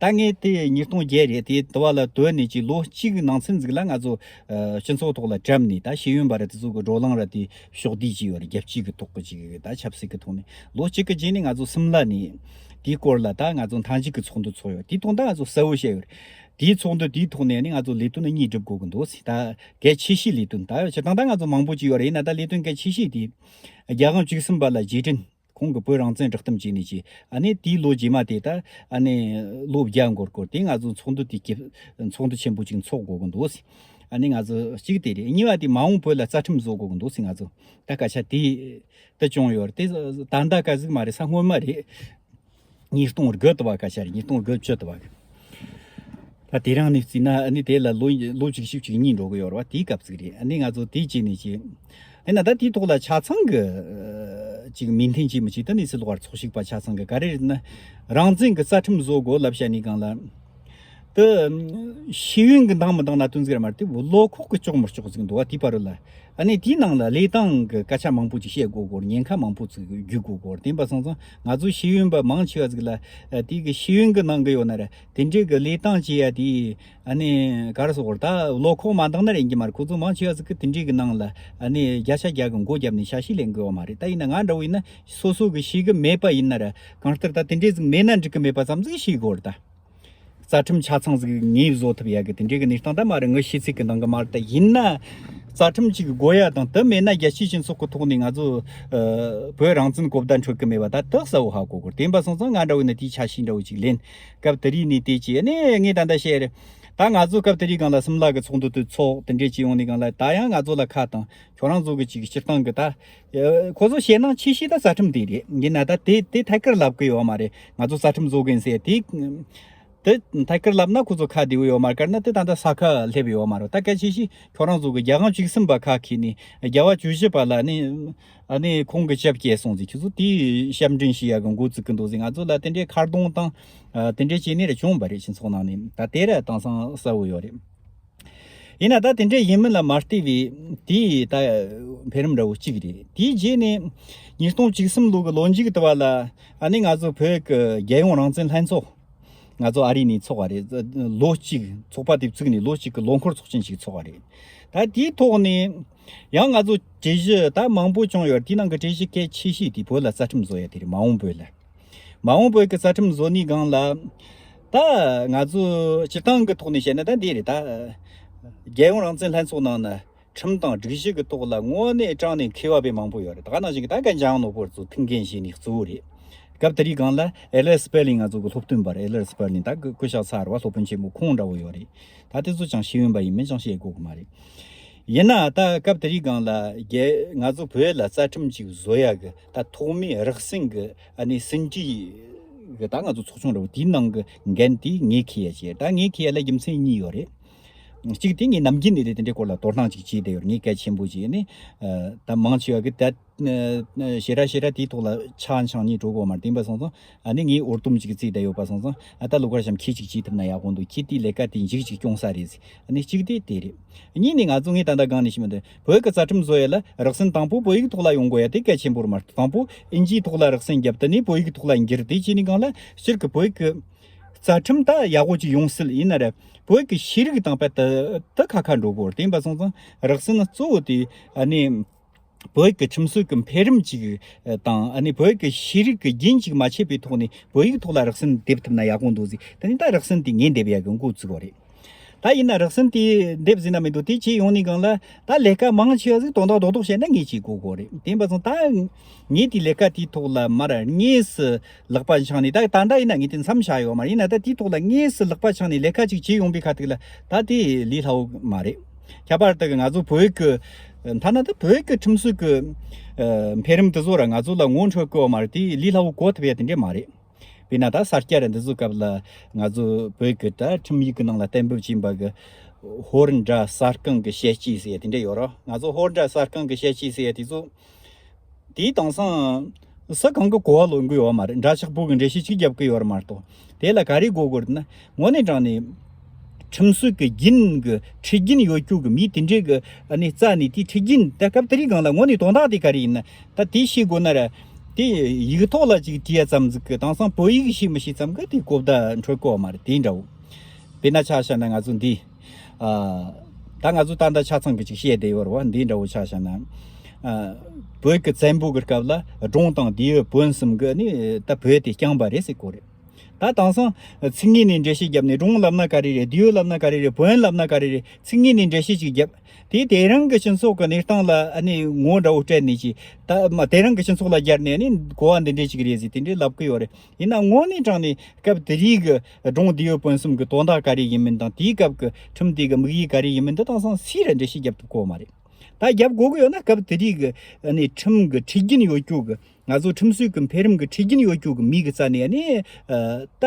ད་ངས་དེ་ཉིས་སྟོང་བརྒྱད་རེད། དེ་དུ་བ་ལ་དོན་ནས་ཀྱི་ལོ་གཅིག་གི་ནང་ཚུན་ཟིག་ལ་ང་ཚོ་སྤྱི་ཚོགས་ཐོག་ལ་གྲམ་ནས་ད་ཤེས་ཡོན་པ་ར་དེ་ཚོ་གི་བགྲོ་གླེང་ར་དེ་ཕྱོགས་བསྡུས་ཀྱི་ཡོད་རེད། རྒྱལ་སྤྱིའི་གི་ཐོག་གི་ཅིག་གི་ད་ཆབ་སྲིད་ཀྱི་ཐོག་ནས་ལོ་གཅིག་གི་རྗེས་ནས་ང་ཚོ་སིམ་ལ་ནས་དེའི་སྐོར་ལ་ད་ང་ཚོ་མཐའ་མཇུག་གི་ཚོགས་འདུ་ཚོགས་ཡོད། དེའི་ཐོག་ད་ང་ཚོ་གསལ་བོ་བཤད་ཡོད་རེད། དེའི་ཚོགས་འདུ་དེའི་ཐོག་ནས་ནི་ང་ཚོ་ལས་དོན་གཉིས་སྒྲུབ་དགོས་གི་འདུག་ད་གལ་ཆེ་ཤོས་ལས་དོན་ད་སྤྱིར་བཏང་ད་ང་ཚོ་མང་པོ་ཅིག་ཡོད་རེད། ཡིན་ན་ད་ལས་དོན་གལ་ཆེ་ཤོས་དེ་རྒྱལ་དབང་བཅུ་གསུམ་པ་ལ་རྗེས་དྲན། ཁོང་གི་བོད་རང་བཙན་བསྒྲགས་གཏམ་བྱས་ནས་ཀྱི་ཨ་ནི་དེའི་ལོ་རྗེས་མ་དེ་ད་ཨ་ནི་ལོ་བརྒྱ་འགོར་སྐོར་དེ་ང་ཚོ་ཚོགས་འདུ་དེ་སྐྱིད་ཚོགས་འདུ་ཆེན་པོ་ཅིག་འཚོགས་དགོས་གི་འདུག་ཨ་ནི་ང་ཚོ་གཅིག་དེ་རེད། གཉིས་པ་དེ་མ་འོངས་བོད་ལ་རྩ་ཁྲིམས་བཟོ་དགོས་གི་འདུག་ང་ཚོ་ད་སྐད་ཆ་དེ་ད་བྱུང་ཡོད་རེད། དེ་ད་ལྟ་ག་ཟིག་མ་རེད། ས་སྔོན་མ་རེད། ཉིས་སྟོང་དགུ་དུ་བ་སྐད་ཆ་རེད། ཉིས་སྟོང་དགུ་བཅུ་དུ་བ་གི། ད་དེ་རིང་ནས་བརྩིས་ན་ཨ་ནི་དེ་ལ་ལོ་ལོ་བཅུ་གཅིག་བཅུ་གཉིས་འགྲོ་གི་ཡོད་རེད་བ། དེའི་སྐབས་ཅིག་རེད། ཨ་ནི་ང་ཚོ་དེའི་རྗེས་ནས་ཅི། ཨ་ནི་ད་དེའི་ཐོག་ལ་ཆ་ཚང་གི་ཅིག་མོས་མཐུན་བྱས་མི་བྱས་ད་ནི་སི་ལོག་བར་ཚོགས་ཞུགས་པ་ཆ་ཚང་གི་ག་རེ་རེད་ན། རང་བཙན་གི་རྩ་ཁྲིམས་བཟོ་དགོས་ལབ་བྱ་ནི་གང་ལ། དེ་ཤེས་ཡོན་གི་འདང་མི་འདང་ན་དོན་ཟིག་ར་མ་རེད། དེ་བློ་ཁོག་གི་ལྕོག་མི་ལྕོག་ཟིག་འདུག་བ། དེའི་བར་རུ་ལ། ཨ་ནི་དེའི་ནང་ལ་ལས་སྟངས་ཀྱི་སྐད་ཆ་མང་པོ་ཅིག་བཤད་དགོས་སྐོར། ཉེན་ཁ་མང་པོ་ཅིག་བརྒྱུད་དགོས་སྐོར། དེ་ཡིན་པ་སོང་ཙང་ང་ཚོ་ཤེས་ཡོན་པ་མང་ཆེ་བ་ཅིག་ལ་ཨ་དེ་གི་ཤེས་ཡོན་གི་ནང་གི་ཡོད་ན་ར་དེ་འདྲའི་གི་ལས་སྟངས་བྱེད་ཡ་དེ་ཨ་ནི་ག་རེ་ཟེར་དགོས་རེད། ད་བློ་ཁོག་མ་འདང་ན་ར་ཡིན་གྱི་མ་རེད། ཁོ་ཚོ་མང་ཆེ་བ་ཅིག་གི་དེ་འདྲའི་གི་ནང་ལ་ཨ་ནི་བརྒྱ་ཆ་བརྒྱ་གི་མགོ་བརྒྱབ་ནས་ཆ་ཤས་ལེན་དགོས་བ་མ་རེད། ད་ཡིན་ན་ང་འདྲ་བོ་ཡིན་ན་སོ་སོ་གི་ཤེས་གི་མེད་པ་ཡིན་ན་ར་གང་ལྟར་ད་དེ་འདྲའི་ཟིག་མེད་ན་འགྲིག་གི་མེད་པ་ཙམ་ཟིག་ཤེས་དགོས་རེད་ད། རྩ་ཁྲིམས་ཆ་ཚང་ཟིག་ངས་བཟོ་ཐུབ་ཡ་གི་དེ་འདྲའི་གི་གནས་སྟངས་ད་མ་རེད། ངའི་ཤེས་ཚད་གི་ནང་གི་མ་རེད། ད་ཡིན་ན་རྩ་ཁྲིམས་ཅིག་དགོས་ཡ་དང་དེ་མེད་ན་རྒྱལ་སྤྱིའི་སྤྱི་ཚོགས་གི་ཐོག་ནས་ང་ཚོ་ཨ་བོད་རང་བཙན་གོ་བརྡ་འཕྲོད་གི་མེད་པ་ད་དེ་གསལ་བོ་ཧ་གོ་དགོས། དེ་ཡིན་པ་སོང་ཙང་ང་འདྲ་བོ་ཡིན་ན་དེའི་ཆ་ཤས་འདྲ་བོ་ཅིག་ལེན། སྐབས་དེ་རིང་ནས་དེ་ཅི་ནས་ངས་ད་ལྟ་བཤད་རེད། ད་ང་ཚོ་སྐབས་དེ་རིང་སྒང་ལ་སིམ་ལ་གི་ཚོགས་འདུ་དེ་ཚོགས་དེ་འདྲའི་ཅི་ཡོང་ནས་སྒང་ལ་ད་ཡང་ང་ཚོ་ལ་ཁ་དང་ཁྱོད་རང་ཚོ་གི་ཅིག་སྤྱིར་བཏང་གི་ད། ཨ་ཁོ་ཚོ་ཞེད་སྣང་ཆེ་ཤོས་ད་རྩ་ཁྲིམས་དེ་རེད། ཡིན་ན་ད་དེ་དེ་ཐད་ཀར་ལབ་གི་ཡོད་མ་རེད། ང་ཚོ་རྩ་ཁྲིམས་བཟོ་གི་ཡིན་ཟེར་དེ། དེ་ཐད་ཀར་ལབ་ན་ཁོ་ཚོ་ཁ་བདེ་བོ་ཡོད་མ་རེད། དཀར་ན་དེ་ད་ལྟ་ས་ཁ་སླེབས་ཡོད་མ་རེད། ད་སྐད་ཆ་ཞིག་ཁྱོད་རང་ཚོ་གི་རྒྱལ་དབང་བཅུ་གསུམ་པ་ཁ་ཁེལ་ནས་རྒྱལ་བ་བཅུ་བཞི་པ་ལ་ནི་ཨ་ནི་ཁོང་གི་ཞབས་སྐྱེལ་སོང་ཟིག་ཁྱོད་ཚོ་དེའི་ཞབས་འདྲེན་བྱེད་ཡ་གི་འགོ་བཙུགས་གི་འདུག་ཟིག་ང་ཚོ་ལ་དེ་འདྲའི་ཁ་རྡུང་དང་ཨ་དེ་འདྲའི་བྱས་ནས་ར་བྱུང་བ་རེད། སྤྱི་ཚོགས་ནང་ནས་ད་དེ་ར་དེང་སང་གསལ་བོ་ཡོད་རེད། ཡིན་ན་ད་དེ་འདྲ་ཡིན་མིན་ལ་མ་ལྟོས་པའི་དེའི་ད་འཕེལ་རིམ་འདྲ་བོ་གཅིག་རེད། དེའི་རྗེས་ནས་ཉིས་སྟོང་བཅུ་གསུམ་ལོ་གི་ལོ་མཇུག་དུ་བ་ལ་ཨ་ནི་ང་ཚོ་བོད་ཀྱི་རྒྱལ་ཡོངས་རང་བཙན་ལྷན་ཚོགས་ང་ཚོ་ཨ་རི་ནས་ཚོགས་པ་རེད། ལོ་གཅིག་ཚོགས་པ་དེ་བཙུགས་ནས་ལོ་གཅིག་གི་ལོ་འཁོར་ཚོགས་ཆེན་ཞིག་ཚོགས་པ་རེད། ད་དེའི་ཐོག་ནས་ཡང་ང་ཚོ་གྲོས་གཞི་ད་མང་པོ་བྱུང་ཡོད། དེའི་ནང་གི་གྲོས་གཞི་གལ་ཆེ་ཤོས་དེ་བོད་ལ་རྩ་ཁྲིམས་བཟོ་ཡ་དེ་རེད། མ་འོངས་བོད་ལ། མ་འོངས་བོད་ཀྱི་རྩ་ཁྲིམས་བཟོ་ནིའི་སྒང་ལ། ད་ང་ཚོ་སྤྱིར་བཏང་གི་ཐོག་ནས་བཤད་ན་ད་འདི་རེད་ད། རྒྱལ་ཡོངས་རང་བཙན་ལྷན་ཚོགས་ནང་ན་ཁྲིམས་དང་སྒྲིག་གཞི་གི་ཐོག་ལ་དངོས་གནས་དྲང་ནས་མཁས་པ་དཔེ་མང་པོ་ཡོད་རེད། ད་ག་ནང་བཞིན་གྱི་ད་གན་ཇང་ནོར་བུ་ཚོ་ཐུགས་འགན་བཞེས་ནས་གཙོ་བོ་རེད། སྐབས་དེ་རིང་སྒང་ལ་ཨེ་ལེ་སི་པེ་ལིང་ང་ཚོ་གི་སློབ་སྟོན་པ་རེད། ཨེ་ལེ་སི་པེ་ལིང་ད་སྐུ་ཞབས་ཚར་བ་སློབ་དཔོན་ཆེན་མོ་ཁོང་འདྲ་བོ་ཡོད་རེད། ད་དེ་ཚོ་ཅང་ཤེས་ཡོན་པ་ཡིན་མིན་ཅང་བཤད་དགོས་གི་མ་རེད། ཡིན་ན་ད་སྐབས་དེ་རིང་སྒང་ལ་རྒྱལ་ང་ཚོ་བོད་ལ་རྩ་ཁྲིམས་ཅིག་བཟོ་ཡ་གི་ད་ཐོག་མའི་རགས་ཟིན་གི་ཨ་ནི་ཟིན་བྲིས་གི་ད་ང་ཚོ་ཚོགས་ཆུང་འདྲ་བོ་དེའི་ནང་གི་འགན་དེ་ངས་འཁྱེར་ཡ་བྱས། ད་ངས་འཁྱེར་ཡ་ལ་རྒྱུ་མཚན་གཉིས་ཡོད་རེད། གཅིག་དེ་ངས་ནམ་རྒྱུན་ནས་དེ་དེ་འདྲའི་སྐོར་ལ་དོ་སྣང་ཅིག་བྱས་བསྡད་ཡོད་རེད། ངས་གལ་ཆེན་པོ་བྱས་ནས་ད་མང་ཆེ་བ་གི་ད་ཞེ་དྲག་ཞེ་དྲག་དེའི་ཐོག་ལ་ཆ་འཆང་ནས་འགྲོ་དགོས་མ་རེད། དེ་ཡིན་པ་སོང་ཙང་ཨ་ནི་ངས་འུར་དུམ་ཅིག་བརྩིས་བསྡད་ཡོད་པ་སོང་ཙང་ཨ་ད་ལོ་ཁར་བྱམས་ཁྱེད་ཅིག་བྱེད་ཐུབ་ན་ཡག་པོ་འདུག་ཁྱེད་དེའི་ལས་ཀ་དེ་མཇུག་ཅིག་སྐྱོང་ས་རེད་ཟེར། ཨ་ནི་གཅིག་དེ་དེ་རེད། གཉིས་ནས་ང་ཚོ་ངས་ད་ལྟ་སྒང་ནས་ཞུས་མ་འདུག་བོད་ཀྱི་རྩ་ཁྲིམས་བཟོ་ཡ་ལ་རགས་ཟིན་དང་པོ་བོད་ཡིག་ཐོག་ལ་ཡོང་དགོས་ཡ་དེ་གལ་ཆེན་པོ་རེད་མ་གཏོགས། དང་པོ་ཨིན་ཇིའི་ཐོག་ལ་རགས་ཟིན་བརྒྱབ་དེ་ནས་བོད་ཡིག་ཐོག་ལ་འགྱུར། དེ་བྱས་ནས་སྒང་ལ་སྤྱིར་གྱི་བོད་ཀྱི་རྩ་ཁྲིམས་ད་ཡག་པོ་ཅིག་ཡོང་སྲིད། ཡིན་ན་ར་བོད་ཀྱི་ཤེས་རིག་དང་དཔེ་ད་ད་ཁ་ཁ་འགྲོ་དགོས་རེད། དེ་ཡིན་པ་སོང་ཙང་རགས་ཟིན་གཙོ་བོ་དེ་ཨ་ནི་བོད་ཀྱི་ཁྲིམས་སྲོལ་གྱི་འཕེལ་རིམ་ཅིག་དང་ཨ་ནི་བོད་ཀྱི་ཤེས་རིག་གི་རྒྱུན་ཅིག་མ་ཆད་པའི་ཐོག་ནས་བོད་ཡིག་ཐོག་ལ་རགས་ཟིན་འདེབས་ཐུབ་ན་ཡག་པོ་འདུག་ཟེར། དེ་ནི་ད་རགས་ཟིན་དེ་ངས་འདེབས་ཡག་གི་འགོ་བཙུགས་པ་རེད། ད་ཡིན་ན་རགས་ཟིན་དེ་འདེབས་ཟིན་ན་མི་འདུག་དེ་བྱས་ཡོང་ནས་སྒང་ལ་ད་ལས་ཀ་མང་ཆེ་བ་ཟིག་དོན་དག་རྡོག་རྡོག་བཤད་ན་ངས་བྱེད་དགོས་གོ་རེད། དེ་ཡིན་པ་སོང་ད་ངས་དེ་ལས་ཀ་དེའི་ཐོག་ལ་མར་དངོས་སུ་ལག་པ་འཆང་ནས། ད་ད་ལྟ་ཡིན་ན་ངས་དེ་མཚམས་བཞག་ཡོད་མ་རེད། ཡིན་ན་ད་དེའི་ཐོག་ལ་དངོས་སུ་ལག་པ་འཆང་ནས་ལས་ཀ་ཅིག་བྱེད་ཡོང་པའི་ཁ་ཐུག་ལ་ད་དེ་ལས་སླ་བོ་མ་རེད། ཁྱད་པར་དུ་ང་ཚོ་བོད་ཀྱི་ཐ་ན་ད་བོད་ཀྱི་ཁྲིམས་སྲོལ་གྱི་འཕེལ་རིམ་དེ་ཚོ་ར་ང་ཚོ་ལ་ངོ་འཕྲོད་གི་ཡོད་མ་རེད། དེ་ལས་སླ་བོ་གོ་ཐུབ་ཡ་དེ་འདྲས་མ་རེད། དཔེར་ན་ད་ས་སྐྱ་ར་འདི་ཚོའི་སྐབས་ལ་ང་ཚོ་བོད་ཀྱི་ད་ཁྲིམས་ཡིག་གི་ནང་ལ་གཏན་འབེབས་ཕྱིན་པ་གི་ཧོར་འདྲ་གསར་རྐང་གི་བཤད་སྤྱོད་ཟེར་ཡ་དེ་འདྲ་ཡོད་ར། ང་ཚོ་ཧོར་འདྲ་གསར་རྐང་གི་བཤད་སྤྱོད་ཟེར་ཡ་དེ་ཚོ་དེའི་དེང་སང་སུ་གང་གི་གོ་བ་ལོན་གི་ཡོད་མ་རེད། འདྲ་ཆགས་པོ་གི་འགྲེལ་བཤད་ཅིག་རྒྱབ་གི་ཡོད་མ་གཏོགས། དེ་ལ་ག་རེ་དགོས་དགོས་རེད་ན་དངོས་གནས་དྲང་ནས་ ཁྲིམས་སྲོལ་གི་རྒྱུན་གི་ཁྲིད་རྒྱུན་ཡོད་རྒྱུ་གི་མི་དེ་འདྲའི་གི་ཨ་ནི་རྩ་ནས་དེའི་ཁྲིད་རྒྱུན་ད་སྐབས་དེ་རིང་སྒང་ལ་དངོས་གནས་དོན་དག་དེ་ག་རེ་ཡིན་ན་ད་དེ་ཤེས་དགོས་ན་ར། དེ་ཡིག་ཐོག་ལ་ཅིག་བྲིས་ཡ་ཙམ་ཟིག་གི་དེང་སང་བོད་ཡིག་ཤེས་མི་ཤེས་ཙམ་གི་དེ་གོ་བརྡ་འཕྲོད་གོ་མ་རེད། དེ་འདྲ་བོ། དཔེར་ན་ཆ་བཞག་ན་ང་ཚོ་འདི། ཨ། ད་ང་ཚོ་ད་ལྟ་ཆ་ཚང་གི་ཅིག་བཤད་བསྡད་ཡོད་རེད་བ། འདི་འདྲ་བོ་ཆ་བཞག་ན། ཨ། བོད་ཀྱི་བཙན་པོ་གི་སྐབས་ལ་སྒྲུང་དང་ལྡེའུ་བོན་གསུམ་གི་ནི་ད་བོད་དེ་བསྐྱངས་པ་རེད་ཟེར་གོ་རེད། ད་དེང་སང་ཚིག་ངོས་ནས་འགྲེལ་བཤད་བརྒྱབ་ནས་སྒྲུང་ལབ་ན་ག་རེ་རེད། ལྡེའུ་ལབ་ན་ག་རེ་རེད། བོན་ལབ་ན་ག་རེ་རེད། ཚིག་ངོས་ནས་འགྲེལ་བཤད་ཅིག་བརྒྱབ། དེ་དེ་རིང་གི་སྤྱི་ཚོགས་ཀྱི་གནས་སྟངས་ལ་ཨ་ནི་ངོ་འདྲ་བོ་སྤྲད་ནས་ཅིག་ད་མ་དེ་རིང་གི་སྤྱི་ཚོགས་ལ་སྦྱར་ནས་ཨ་ནི་གོ་བ་འདི་འདྲས་ཅིག་རེད་ཟེར་དེ་འདྲས་ལབ་གི་ཡོད་རེད། ཡིན་ན་དངོས་གནས་དྲང་ནས་སྐབས་དེ་རིགས་ཀྱི་སྒྲུང་ལྡེའུ་བོན་གསུམ་གྱི་དོན་དག་ག་རེ་ཡིན་མིན་དང་དེའི་སྐབས་ཀྱི་ཁྲིམས་དེ་གི་དམིགས་ཡུལ་ག་རེ་ཡིན་མིན་འདི་དེང་སང་སུས་ར་འགྲེལ་བཤད་རྒྱབ་ཐུབ་གོ་མ་རེད། ད་རྒྱབ་དགོས་ཀྱི་ཡོད་ན་སྐབས་དེ་རིགས་ཀྱི་ཨ་ནི་ཁྲིམས་ཀྱི་ཁྲིད་རྒྱུན་ཡོད་རྒྱུ་གི་ང་ཚོ་ཁྲིམས་སྲོལ་གྱི་འཕེལ་རིམ་གྱི་ཁྲིད་རྒྱུན་ཡོད་རྒྱུ་གི་མི་གི་རྩ་ནས་ཨ་ནི་ཨ་ད་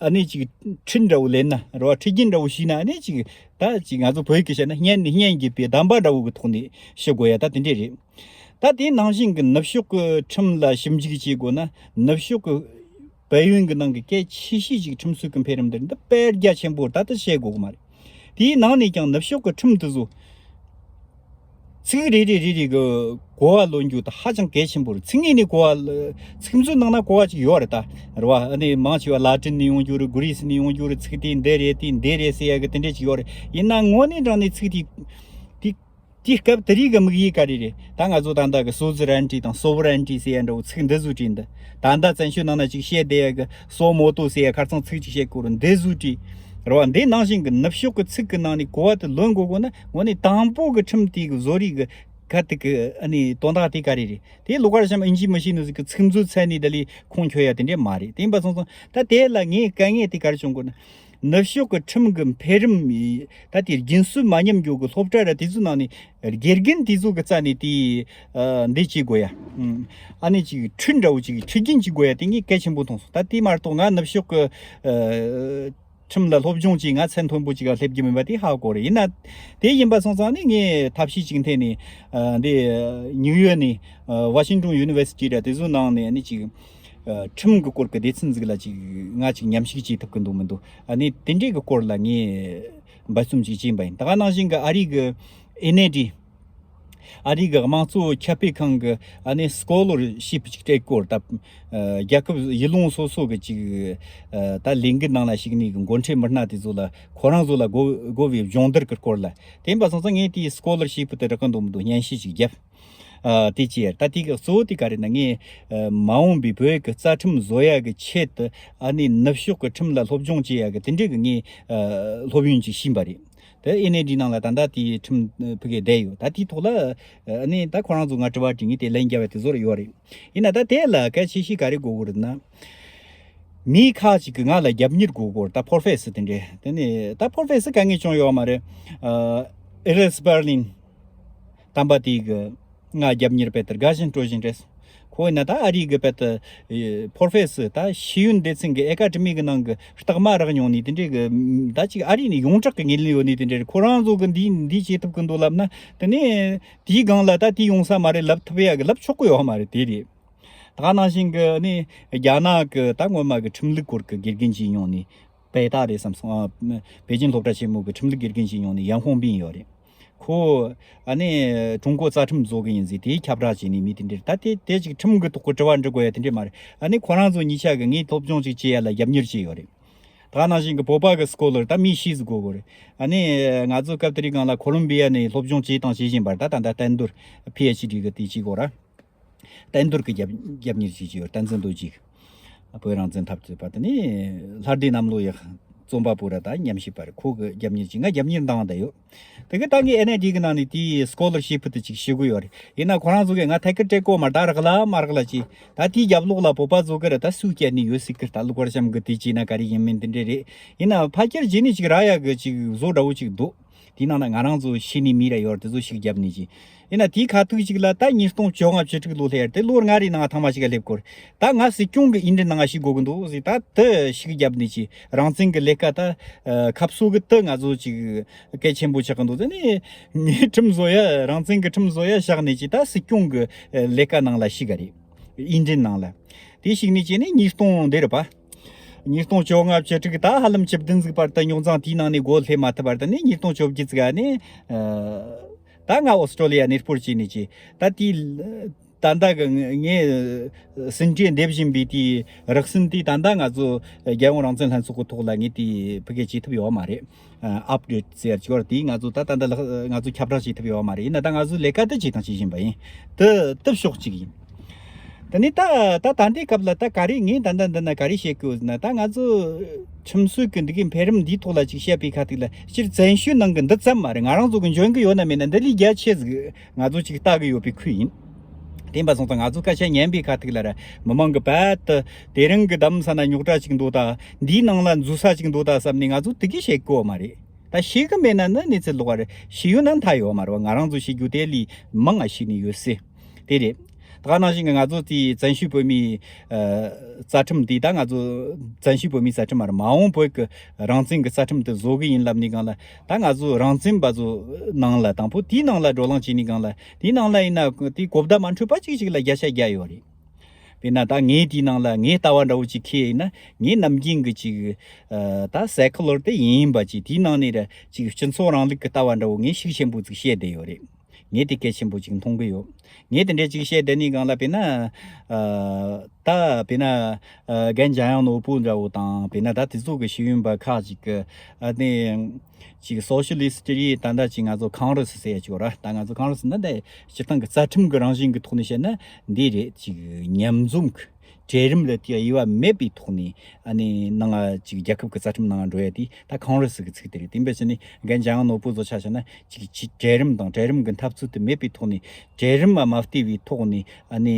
ཨ་ནི་ཅིག་ཁྲིད་འདྲ་བོ་ལེན་ན་རེད་བ། ཁྲིད་རྒྱུན་འདྲ་བོ་ཤེས་ན་ཨ་ནི་ཅིག་ད་ཅིག་ང་ཚོ་བོད་ཡིག་གི་བཤད་ན་སྙན་ནས་སྙན་རྒྱུ་པའི་གདམས་པ་འདྲ་བོ་གི་ཐོག་ནས་ཤེས་དགོས་ཡ་ད་དེ་འདྲས་རེད། ད་དེ་ནང་བཞིན་གྱི་ནུབ་ཕྱོགས་ཀྱི་ཁྲིམས་ལ་ཞིབ་འཇུག་བྱེད་དགོས་ན་ནུབ་ཕྱོགས་ཀྱི་བལ་ཡུལ་གྱི་ནང་གི་གལ་ཆེ་ཤོས་ཅིག་ཁྲིམས་སྲོལ་གྱི་འཕེལ་རིམ་འདི་འདི་དཔེ་རྒྱ་ཆེན་པོ་ད་ལྟ་བཤད་དགོས་ཀྱི་མ་རེད། དེའི་ནང་ནས་ཀྱང་ནུབ་ཕྱོགས་ཀྱི་ཁྲིམས་དེ་ཚོ་ཚིག་རེ་རེ་རེ་རེ་གི་གོ་བ་ལོན་རྒྱུ་དེ་ཧ་ཅང་གལ་ཆེན་པོ་རེད། ཚིག་ངོས་ནས་གོ་བ་ལ་ཚིག་མཛོད་ནང་ན་གོ་བ་ཅིག་ཡོད་རེད་ད་རེད་བ། ཨ་ནི་མང་ཆེ་བ་ལ་ཏིན་ནས་ཡོང་རྒྱུ་རེད། གྷི་རི་སི་ནས་ཡོང་རྒྱུ་རེད། ཚིག་དེ་འདི་རེད་དེ་འདི་རེད་ཟེར་ཡ་གི་དེ་འདྲས་ཅིག་ཡོད་རེད། ཡིན་ན་དངོས་གནས་དྲང་གནས་ཚིག་དེ་དེ་དེའི་སྐབས་དེ་རིགས་ཀྱི་དམིགས་ཡུལ་ག་རེ་རེད། ད་ང་ཚོ་ད་ལྟ་གི་སོ་ཛི་རན་ཏི་དང་སོ་ཝི་རན་ཏི་ཟེར་ཡ་འདྲ་བོ་ཚིག་འདི་ཚོ་བྲིས་འདི། ད་ལྟ་བཙན་བྱོལ་ནང་ན་ཅིག་བཤད་བསྡད་ཡ་གི་སོ་མོ་ཏོ་ཟེར་ཡ་ཁ་རྩང་ཚིག་ཅིག་བཤད་དགོས་རེད། འདི་ཚོ་བྲིས། རེད་བ། འདི་ནང་བཞིན་གྱི་ནུབ་ཕྱོགས་ཀྱི་ཚིག་གི་ནང་ནས་གོ་བ་དེ་ལོན་དགོས་དགོས་ན་དངོས་གནས་དང་པོ་གི་ཁྲིམས་དེ་གི་བཟོ་རིག་གི་ག་དེ་གི་ཨ་ནི་དོན་དག་དེ་ག་རེ་རེད། དེ་ལོགས་ཀར་བྱམས་ཨིན་ཇི་མི་ཤེས་ནི་ཟིག་གི་ཚིག་མཛོད་ཚད་ནས་དེ་ལས་ཁུངས་འཁྱོལ་ཡ་དེ་འདྲས་མ་རེད། དེ་ཡིན་པ་སོང་ཙང་ད་དེ་ལ་ངས་དཀའ་ངལ་དེ་ག་རེ་བྱུང་དགོས་ན། ནུབ་ཕྱོགས་ཀྱི་ཁྲིམས་ཀྱི་འཕེལ་རིམ་ཡི་ད་དེ་རྒྱུན་སྲོལ་མ་ཉམས་རྒྱུ་གི་སློབ་གྲྭ་ར་དེ་ཚོའི་ནང་ནས་དགེ་རྒན་དེ་ཚོ་གི་རྩ་ནས་དེ་ཨ་འདི་བྱེད་དགོས་ཡ། ཨ་ནི་ཅིག་ཁྲིད་འདྲ་བོ་ཅིག་ཁྲིད་རྒྱུན་བྱེད་དགོས་ཡ་དེ་ངས་གལ་ཆེན་པོ་མཐོང་སོང་། ད་དེ་མ་གཏོགས་ང་ནུབ་ཕྱོགས་ཀྱི་ཨ་ཁྲིམས་ལ་སློབ་སྦྱོང་བྱས་ང་ཚད་མཐོན་པོ་ཅིག་ལ་སླེབས་རྒྱུ་མིན་པ་དེ་ཧ་གོ་རེད། ཡིན་ན་དེ་ཡིན་པ་སོང་ཙང་ནི་ངས་ཐབས་ཤེས་ཅིག་འཐེན་ནས་ཨ་འདི་ནིའུ་ཡོག་ནས་ཨ་ཝ་ཤིང་ཏོན་ཡུ་ནི་ཝར་སི་ཊི་ར་དེ་ཚོའི་ནང་ནས་ཨ་ནི་ཅིག་ཨ་ཁྲིམས་ཀྱི་སྐོར་གྱི་སྡེ་ཚན་ཟིག་ལ་ཅིག་ང་ཅིག་མཉམ་ཞུགས་བྱེད་ཐུབ་ཀྱི་འདུག་མི་འདུག་ཨ་ནི་དེ་འདྲའི་གི་སྐོར་ལ་ངས་འབད་བརྩོན་ཅིག་བྱས་པ་ཡིན། ད་ག་ནང་བཞིན་གྱི་ཨ་རི་གི་ཨེན་ཨའི་ཊི། ཨ་རི་གི་དམངས་གཙོ་ཁྱབ་སྤེལ་ཁང་གི་ཨ་ནི་སྐོ་ལར་ཤིབ་ཅིག་སྤྲད་སྐོར་ད། ཨ་རྒྱལ་ཁབ་ཡུལ་ལུང་སོ་སོ་གི་ཅིག་ཨ་ད་ལས་འགུལ་ནང་ལ་ཞུགས་ནས་གི་འགོ་ཁྲིད་མི་སྣ་དེ་ཚོ་ལ་ཁོ་རང་ཚོ་ལ་དགོས་དགོས་པའི་སྦྱོང་བརྡར་གི་སྐོར་ལ། དེ་ཡིན་པ་སོང་ཙང་ངས་དེའི་སྐོ་ལར་ཤིབ་དེ་རག་གི་འདུག་མི་འདུག་སྙན་ཞུ་ཅིག་བརྒྱབ། ཨ་དེ་ཅི་ཡར་ད་དེ་གི་གཙོ་བོ་དེ་ག་རེ་ན་ངས་ཨ་མ་འོངས་པའི་བོད་ཀྱི་རྩ་ཁྲིམས་བཟོ་ཡ་གི་ཆེད་དུ་ཨ་ནི་ནུབ་ཕྱོགས་ཀྱི་ཁྲིམས་ལ་སློབ་སྦྱོང་བྱེད་ཡ་གི་དེ་འདྲའི་གི་ངས་ཨ་སློབ་ཡོན་ཅིག་ཕྱིན་པ་རེད། དེ་ཨེན་ཨའི་ཊི་ནང་ལ་ད་ལྟ་དེའི་ཁྲིམས་ཕ་གིར་བསྡད་ཡོད། ད་དེའི་ཐོག་ལ་ཨ་ནི་ད་ཁོ་རང་ཚོ་ང་དྲི་བ་དྲིས་ངས་དེ་ལན་རྒྱབ་པ་དེ་ཚོ་ར་ཡོད་རེད། ཡིན་ན་ད་དེ་ལ་གལ་ཆེ་ཤོས་ག་རེ་དགོས་ཀྱི་རེད་ན། མི་ཁག་ཅིག་གིས་ང་ལ་རྒྱབ་གཉེར་དགོས་ཀྱི་རེད། ད་ཕོར་ཕེ་སི་དེ་འདྲས་དེ་ནས་ད་ཕོར་ཕེ་སི་དཀའ་ངལ་བྱུང་ཡོད་མ་རེད། ཨ་ཨེ་རིས་སྦར་ལིན་དམ་པ་དེ་གིས་ང་རྒྱབ་གཉེར་དཔེ་ལྟར་དགའ་བཞིན་སྤྲོ་བཞིན་རེད། ཁོ་ཡིན་ན་ད་ཨ་རི་གི་དཔེ་ལྟར་ཕོར་ཕེ་སི་ད་ཤེས་ཡོན་སྡེ་ཚན་གི་ཨེ་ཀ་ཌེ་མི་གི་ནང་གི་རྟགས་མ་རག་མྱོང་ནི་དེ་འདྲས་གི་ད་ཅིག་ཨ་རི་ནས་ཡོངས་གྲགས་གི་ངོས་ལེན་ཡོད་ནི་དེ་འདྲས་རེད། ཁོ་རང་ཚོ་གི་འདི་འདི་བྱེད་ཐུབ་གི་འདུག་ལབ་ན་དེ་ནས་དེའི་སྒང་ལ་ད་དེ་ཡོང་ས་མ་རེད་ལབ་ཐུབ་ཡ་གི་ལབ་ཆོག་གི་ཡོད་མ་རེད། དེ་རེད། ད་ག་ནང་བཞིན་གི་ནི་རྒྱ་ནག་གི་ད་སྔོན་མ་གི་ཁྲིམས་ལུགས་སྐོར་གི་དགེ་རྒན་བྱས་མྱོང་ནི་པེ་ཏཱ་རེད་བསམ་སོང་། ཨ་པེ་ཅིན་སློབ་གྲྭ་ཆེན་མོ་གི་ཁྲིམས་ལུགས་དགེ་རྒན་བྱས་མྱོང་ནི་ཡན་ཧོང་པིན་ཡོད་རེད། ཁོ་ཨ་ནི་ཀྲུང་གོ་རྩ་ཁྲིམས་བཟོ་གི་ཡིན་ཟེར་དེའི་ཁྱབ་བསྒྲགས་བྱས་ནི་མི་དེ་འདྲ་རེད། ད་དེ་དེ་ཅིག་ཁྲིམས་གི་ཐོག་གི་དྲི་བ་འདྲི་དགོས་ཡ་དེ་འདྲ་མ་རེད། ཨ་ནི་ཁོ་རང་ཚོ་གཉིས་ཆ་གི་ངས་སློབ་སྦྱོང་ཅིག་བྱེད་ཡ་ལ་རྒྱབ་གཉེར་བྱས་ཡོད་རེད། ད་ག་ནང་བཞིན་གི་བོད་པ་གི་སྐོར་ལ་ད་མི་ཤེས་ཟིག་དགོས་གོ་རེད། ཨ་ནི་ང་ཚོ་སྐབས་དེ་རིང་སྒང་ལ་ཁོ་ལོམ་བི་ཡ་ནས་སློབ་སྦྱོང་བྱས་དང་བྱེད་བཞིན་པར་ད་ད་ལྟ་བསྟན་རྡོར་ཕི་ཨེཆ་ཌི་གི་དེ་བྱེད་གོ་ར། བསྟན་རྡོར་གི་རྒྱབ་རྒྱབ་གཉེར་བྱེད་ཀྱི་ཡོད། བསྟན་འཛིན་རྡོ་རྗེ་བོད་རང་བཙན་འཐབ་རྩོད་པ་དེ་ནི་ལྷ་སྡེ་གནམ་ལོ་ཡི་རྩོམ་པ་པོ་ར་ད་ཉམས་ཞིབ་པ་རེད། ཁོ་གི་རྒྱབ་གཉེར་གྱིས་ང་རྒྱབ་གཉེར་འདང་བསྡད་ཡོད། དེ་གི་ད་ངས་ཨེན་ཨའི་ཊི་གི་ནང་ནས་དེའི་སྐོ་ལར་ཤིབ་དེ་ཅིག་ཞུ་གི་ཡོད་རེད། ཡིན་ན་ཁོ་རང་ཚོ་གིས་ང་ཐད་ཀར་སྤྲད་གོ་མ་རེད། ད་རག་ལ་མ་རག་ལ་ཅི། ད་དེའི་རྒྱབ་ལོགས་ལ་བོད་པ་ཚོ་གི་ར་ད་སུས་བསྐྱལ་ནི་ཡོད་སྲིད་གི། ད་ལུག་པར་བྱམས་གི་དེ་བྱས་ན་ག་རེ་ཡིན་མིན་དེ་འདྲ་རེད། ཡིན་ན་ཕལ་ཆེར་རྗེས་ནས་ཅིག་རག་ཡ་གི་ཅིག་བཟོ་འདྲ་བོ་ཅིག་འདུག་དེའི་ནང་ན་ང་རང་ཚོ་ཤེས་ནི་མི་ར་ཡོད་རེད། དེ་ཚོ་ཤུགས་རྒྱབ་ནི་ཅི། ཡིན་ན་དེའི་ཁ་ཐུག་ཅིག་ལ་ད་ཉིས་སྟོང་བཅོ་ལྔ་བཅུ་དྲུག་ལོ་སླེབས་ཡ་རེད། དེ་ལོར་ང་རེ་ནང་ཐེངས་མ་ཞིག་ག་སླེབས་སྐོར། ད་ང་སྲིད་སྐྱོང་གི་འོས་འགྲན་ནང་ཞུགས་དགོས་གི་འདུག་ཟེར། ད་དེ་ཤུགས་རྒྱབ་ནི་ཅི། རང་བཙན་གི་ལས་ཀ་ད་ཁབ་སོ་གི་དེ་ང་ཚོ་ཅིག་གལ་ཆེན་པོ་ཆགས་གི་འདུག་ཟེར་ནས། ངས་ཁྲིམས་བཟོ་ཡ་རང་བཙན་གི་ཁྲིམས་བཟོ་ཡ་བཞག་ནི་ཅི། ད་སྲིད་སྐྱོང་གི་ལས་ཀ་ནང་ལ་ཞུགས་ག་རེད། འོས་འགྲན་ནང་ལ། དེ་ཞུགས་ནི་ཅི་ནི་ཉིས་སྟོང་འདི་རེད་པ། ཉིས་སྟོང་བཅོ་ལྔ་བཅུ་དྲུག་ད་ཧ་ལམ་བཅུ་བདུན་ཟིག་བར་དུ་རྙོག་འཛིང་དེའི་ནང་ནས་སྒོ་སླེབས་མ་ཐུབ་བར་དུ་ནས། ཉིས་སྟོང་བཅོ་བརྒྱད་ཟིག་ག་ནས་ད་ང་ཨོ་སི་ཀྲོ་ལི་ཡ་གནས་སྤོར་བྱས་ནས་ཀྱི་ད་དེའི་ད་ལྟ་གི་ངས་ཟིན་བྲིས་འདེབས་བཞིན་པའི་དེའི་རགས་ཟིན་དེ་ད་ལྟ་ང་ཚོ་རྒྱལ་ཡོངས་རང་བཙན་ལྷན་ཚོགས་ཀྱི་ཐོག་ལ་ངས་དེ་ཕུ་གེ་བྱེད་ཐུབ་ཡོད་མ་རེད། ཨ་ཨབ་ཌེ་ཊི་ཟེར་ཅོར་དེ་ང་ཚོ་ད་ད་ལྟ་ལག་ང་ཚོ་ཁྱབ་བསྒྲགས་བྱེད་ཐུབ་ཡོད་མ་རེད། ཡིན་ན་ད་ང་ཚོ་ལས་ཀ་དེ་བྱེད་དང་བྱེད་བཞིན་པ་ཡིན། དེ་དེ་ཕྱོགས་གཅིག་ཡིན། དེ་ནས་ད་ད་ད་ལྟའི་སྐབས་ལ་ད་ག་རེ་ངས་ད་ད་འདི་ན་ག་རེ་བཤད་དགོས་ཟེར་ན། ད་ང་ཚོ་ཁྲིམས་སྲོལ་གི་འདི་གའི་འཕེལ་རིམ་འདིའི་ཐོག་ལ་ཅིག་བཤད་པའི་ཁ་ཐུག་ལ་སྤྱིར་བཙན་བྱོལ་ནང་གི་འདི་ཙམ་མ་རེད། ང་རང་ཚོ་གི་འཇོན་གི་ཡོད་ན་མེད་ན་འདི་ལས་རྒྱ་ཆེ་ཟིག་ང་ཚོ་ཅིག་ལྟ་གི་ཡོད་པའི་ཁུལ་ཡིན། དེ་ཡིན་པ་སོང་ཙང་ང་ཚོ་སྐད་ཆ་ཉན་པའི་ཁ་ཐུག་ལ་ར་མི་མང་གི་རྦད་དེ་དེ་རིང་གི་གདམ་ས་ན་རྙོག་དྲ་ཅིག་འདུག་ད་འདིའི་ནང་ལ་འཛུལ་ས་ཅིག་འདུག་ད་བསམ་ནས་ང་ཚོ་དེ་གི་བཤད་གོ་མ་རེད། ད་ཤེས་གི་མེད་ན་ནི་གནས་ཚུལ་ལོག་པ་རེད། ཤེས་ཡོད་ན་མཐའ་ཡོད་མ་རེད་བ། ང་རང་ཚོ་ཤེས་རྒྱུ་དེ་ལས་མང་ང་ཤེས་ནི་ཡོད་སྲིད། དེ་རེད། ད་ག་ནང་བཞིན་གི་ང་ཚོ་དེའི་བཙན་བྱོལ་བོད་མིའི་ཨ་རྩ་ཁྲིམས་དེ། ད་ང་ཚོ་བཙན་བྱོལ་བོད་མིའི་རྩ་ཁྲིམས་མ་རེད། མ་འོངས་བོད་ཀྱི་རང་བཙན་གྱི་རྩ་ཁྲིམས་དེ་བཟོ་གི་ཡིན་ལབ་ནས་སྒང་ལ། ད་ང་ཚོ་རང་བཙན་པ་ཚོ་ནང་ལ་དང་པོ་དེའི་ནང་ལ་བགྲོ་གླེང་བྱས་ནས་སྒང་ལ། དེའི་ནང་ལ་ཡིན་ན་དེའི་གོ་བརྡ་མ་འཕྲོད་པ་ཅིག་ཅིག་ལ་བརྒྱ་ཆ་བརྒྱ་ཡོད་རེད། དཔེར་ན་ད་ངས་དེའི་ནང་ལ་ངའི་ལྟ་བ་འདྲ་བོ་ཅིག་ཁྱེར་ཡིན་ན། ངའི་ནམ་རྒྱུན་གྱི་ཅིག་ཨ་ད་སེ་ཀུ་ལར་དེ་ཡིན་པ་ཅིག་དེའི་ནང་ནས་ར་ཅིག་སྤྱི་ཚོགས་རིང་ལུགས་ཀྱི་ལྟ་བ་འདྲ་བོ་ངས་ཤུགས་ཆེན་པོ་ཅིག་བཤད་བསྡད་ཡོད་རེད། ངས་དེ་གལ་ཆེན་པོ་ཅིག་མཐོང་གི་ཡོད། ངས་དེ་འདྲས་ཅིག་བཤད་བསྡད་ནས་སྒང་ལ། དཔེར་ན་ཨ་ད་དཔེར་ན་ཨ་རྒན་འཇམ་དབྱངས་ནོར་བུ་འདྲ་བོ་དང་། དཔེར་ན་ད་དེ་ཚོ་གི་ཤེས་ཡོན་པ་ཁག་ཅིག་གི་ཨ་ནི་ཅིག་སོ་ཤི་ལི་སི་ཊི་རེད། ད་ལྟ་ཅིག་ང་ཚོ་ཁོང་རེ་སི་ཟེར་ཡ་ཅིག་ཡོད་ར། ད་ང་ཚོ་ཁོང་རེ་སི་ནི་ད་སྤྱིར་བཏང་གི་རྩ་ཁྲིམས་ཀྱི་རང་བཞིན་གྱི་ཐོག་ནས་བཤད་ན་འདི་རེད། ཅིག་མཉམ་འཛོམས་ཀྱི་གྲལ་རིམ་ལ་དེ་དབྱེ་བ་མེད་པའི་ཐོག་ནས་ཨ་ནི་ནང་ང་ཅིག་རྒྱལ་ཁབ་ཀྱི་རྩ་ཁྲིམས་ནང་འགྲོ་ཡ་དེ་ད་ཁོང་རེ་སི་གི་ཚིག་དེ་རེད། དེ་འབད་ཕྱིན་ནི་རྒན་འཇམ་དབྱངས་ནོར་བུ་ཚོ་ཆ་བཞག་ན་ཅིག་ཅིག་གྲལ་རིམ་དང་གྲལ་རིམ་གྱི་འཐབ་རྩོད་དེ་མེད་པའི་ཐོག་ནས། གྲལ་རིམ་མ་མ་བལྟས་པའི་ཐོག་ནས་ཨ་ནི་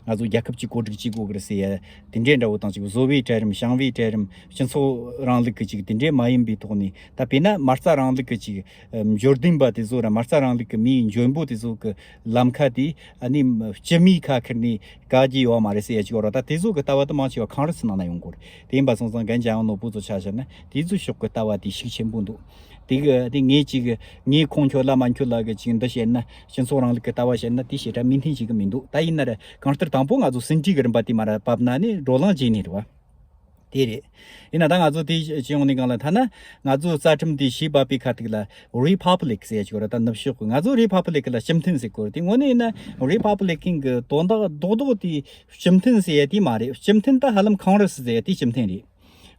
ང་ཚོ་རྒྱལ་ཁབ་ཅིག་གོ་སྒྲིག་བྱེད་དགོས་གི་རེད་ཟེར་ཡ་དེ་འདྲའི་འདྲ་བོ་དང་། ཅིག་བཟོ་བའི་གྲལ་རིམ། བྱང་བའི་གྲལ་རིམ། སྤྱི་ཚོགས་རིང་ལུགས་ཀྱི་ཅིག་དེ་འདྲའི་མ་ཡིན་པའི་ཐོག་ནས། ད་དཔེར་ན་མ་རྩ་རིང་ལུགས་ཀྱི་ཅིག་འབྱོར་ལྡན་པ་དེ་ཚོ་ར། མ་རྩ་རིང་ལུགས་ཀྱི་མིའི་འཇོན་པོ་དེ་ཚོ་གི་ལམ་ཁ་དེ་ཨ་ནི་སྤྱི་མིའི་ཁ་ཁུར་ནས་ག་རྒྱུ་ཡོད་མ་རེད་ཟེར་ཡ་ཅིག་ཡོད་ར། ད་དེ་ཚོ་གི་ལྟ་བ་དེ་མང་ཆེ་བ་ཁོང་རེ་སི་ནང་ན་ཡོང་གི་རེད། དེ་ཡིན་པ་སོང་ཙང་རྒན་འཇམ་དབྱངས་ནོར་བུ་ཚོ་ཆ་བཞག་ན་དེ་ཚོའི་ཕྱོགས་ཀྱི་ལྟ་བ་དེ་ཤུགས་ཆེན་པོ་འདུག་དེ་གི་དེ་ངས་ཅིག་ངས་ཁོང་ཁྱོད་ལ་མ་ཁྱོད་ལ་གི་ཅིག་འདི་བཤད་ན། སྤྱི་ཚོགས་རིང་ལུགས་ཀྱི་ལྟ་བ་བཤད་ན་དེ་ཞེ་དྲག་མོས་མཐུན་བྱེད་གི་མི་འདུག་ད་ཡིན་ན་ར་གང་ལྟར་དང་པོ་ང་ཚོ་ཟིན་བྲིས་ཀྱི་རིམ་པ་དེ་མར་བབས་ན་ནི་བགྲོ་གླེང་བྱས་ནས་རེད་བ། དེ་རེད། ཡིན་ན་ད་ང་ཚོ་དེ་བྱེད་ཡོང་ནས་སྒང་ལ། ཐ་ན་ང་ཚོ་རྩ་ཁྲིམས་དེ་ཞེས་བབས་པའི་ཁ་ཐུག་ལ་རི་ཕབ་ལིག་ཟེར་ཡ་ཅིག་ཡོད་ར། ད་ནུབ་ཕྱོགས་ཀྱི་ང་ཚོ་རི་ཕབ་ལིག་ལ་སྤྱི་མཐུན་ཟེར་གོ་ར། དེ་དངོས་གནས་ཡིན་ན་རི་ཕབ་ལི་ཀན་གྱི་དོན་དག་རྡོག་རྡོག་དེ་སྤྱི་མཐུན་ཟེར་ཡ་དེ་མ་རེད། སྤྱི་མཐུན་ད་ཧ་ལམ་ཁོང་རེ་སི་ཟེར་ཡ་དེ་སྤྱི་མཐུན་རེད།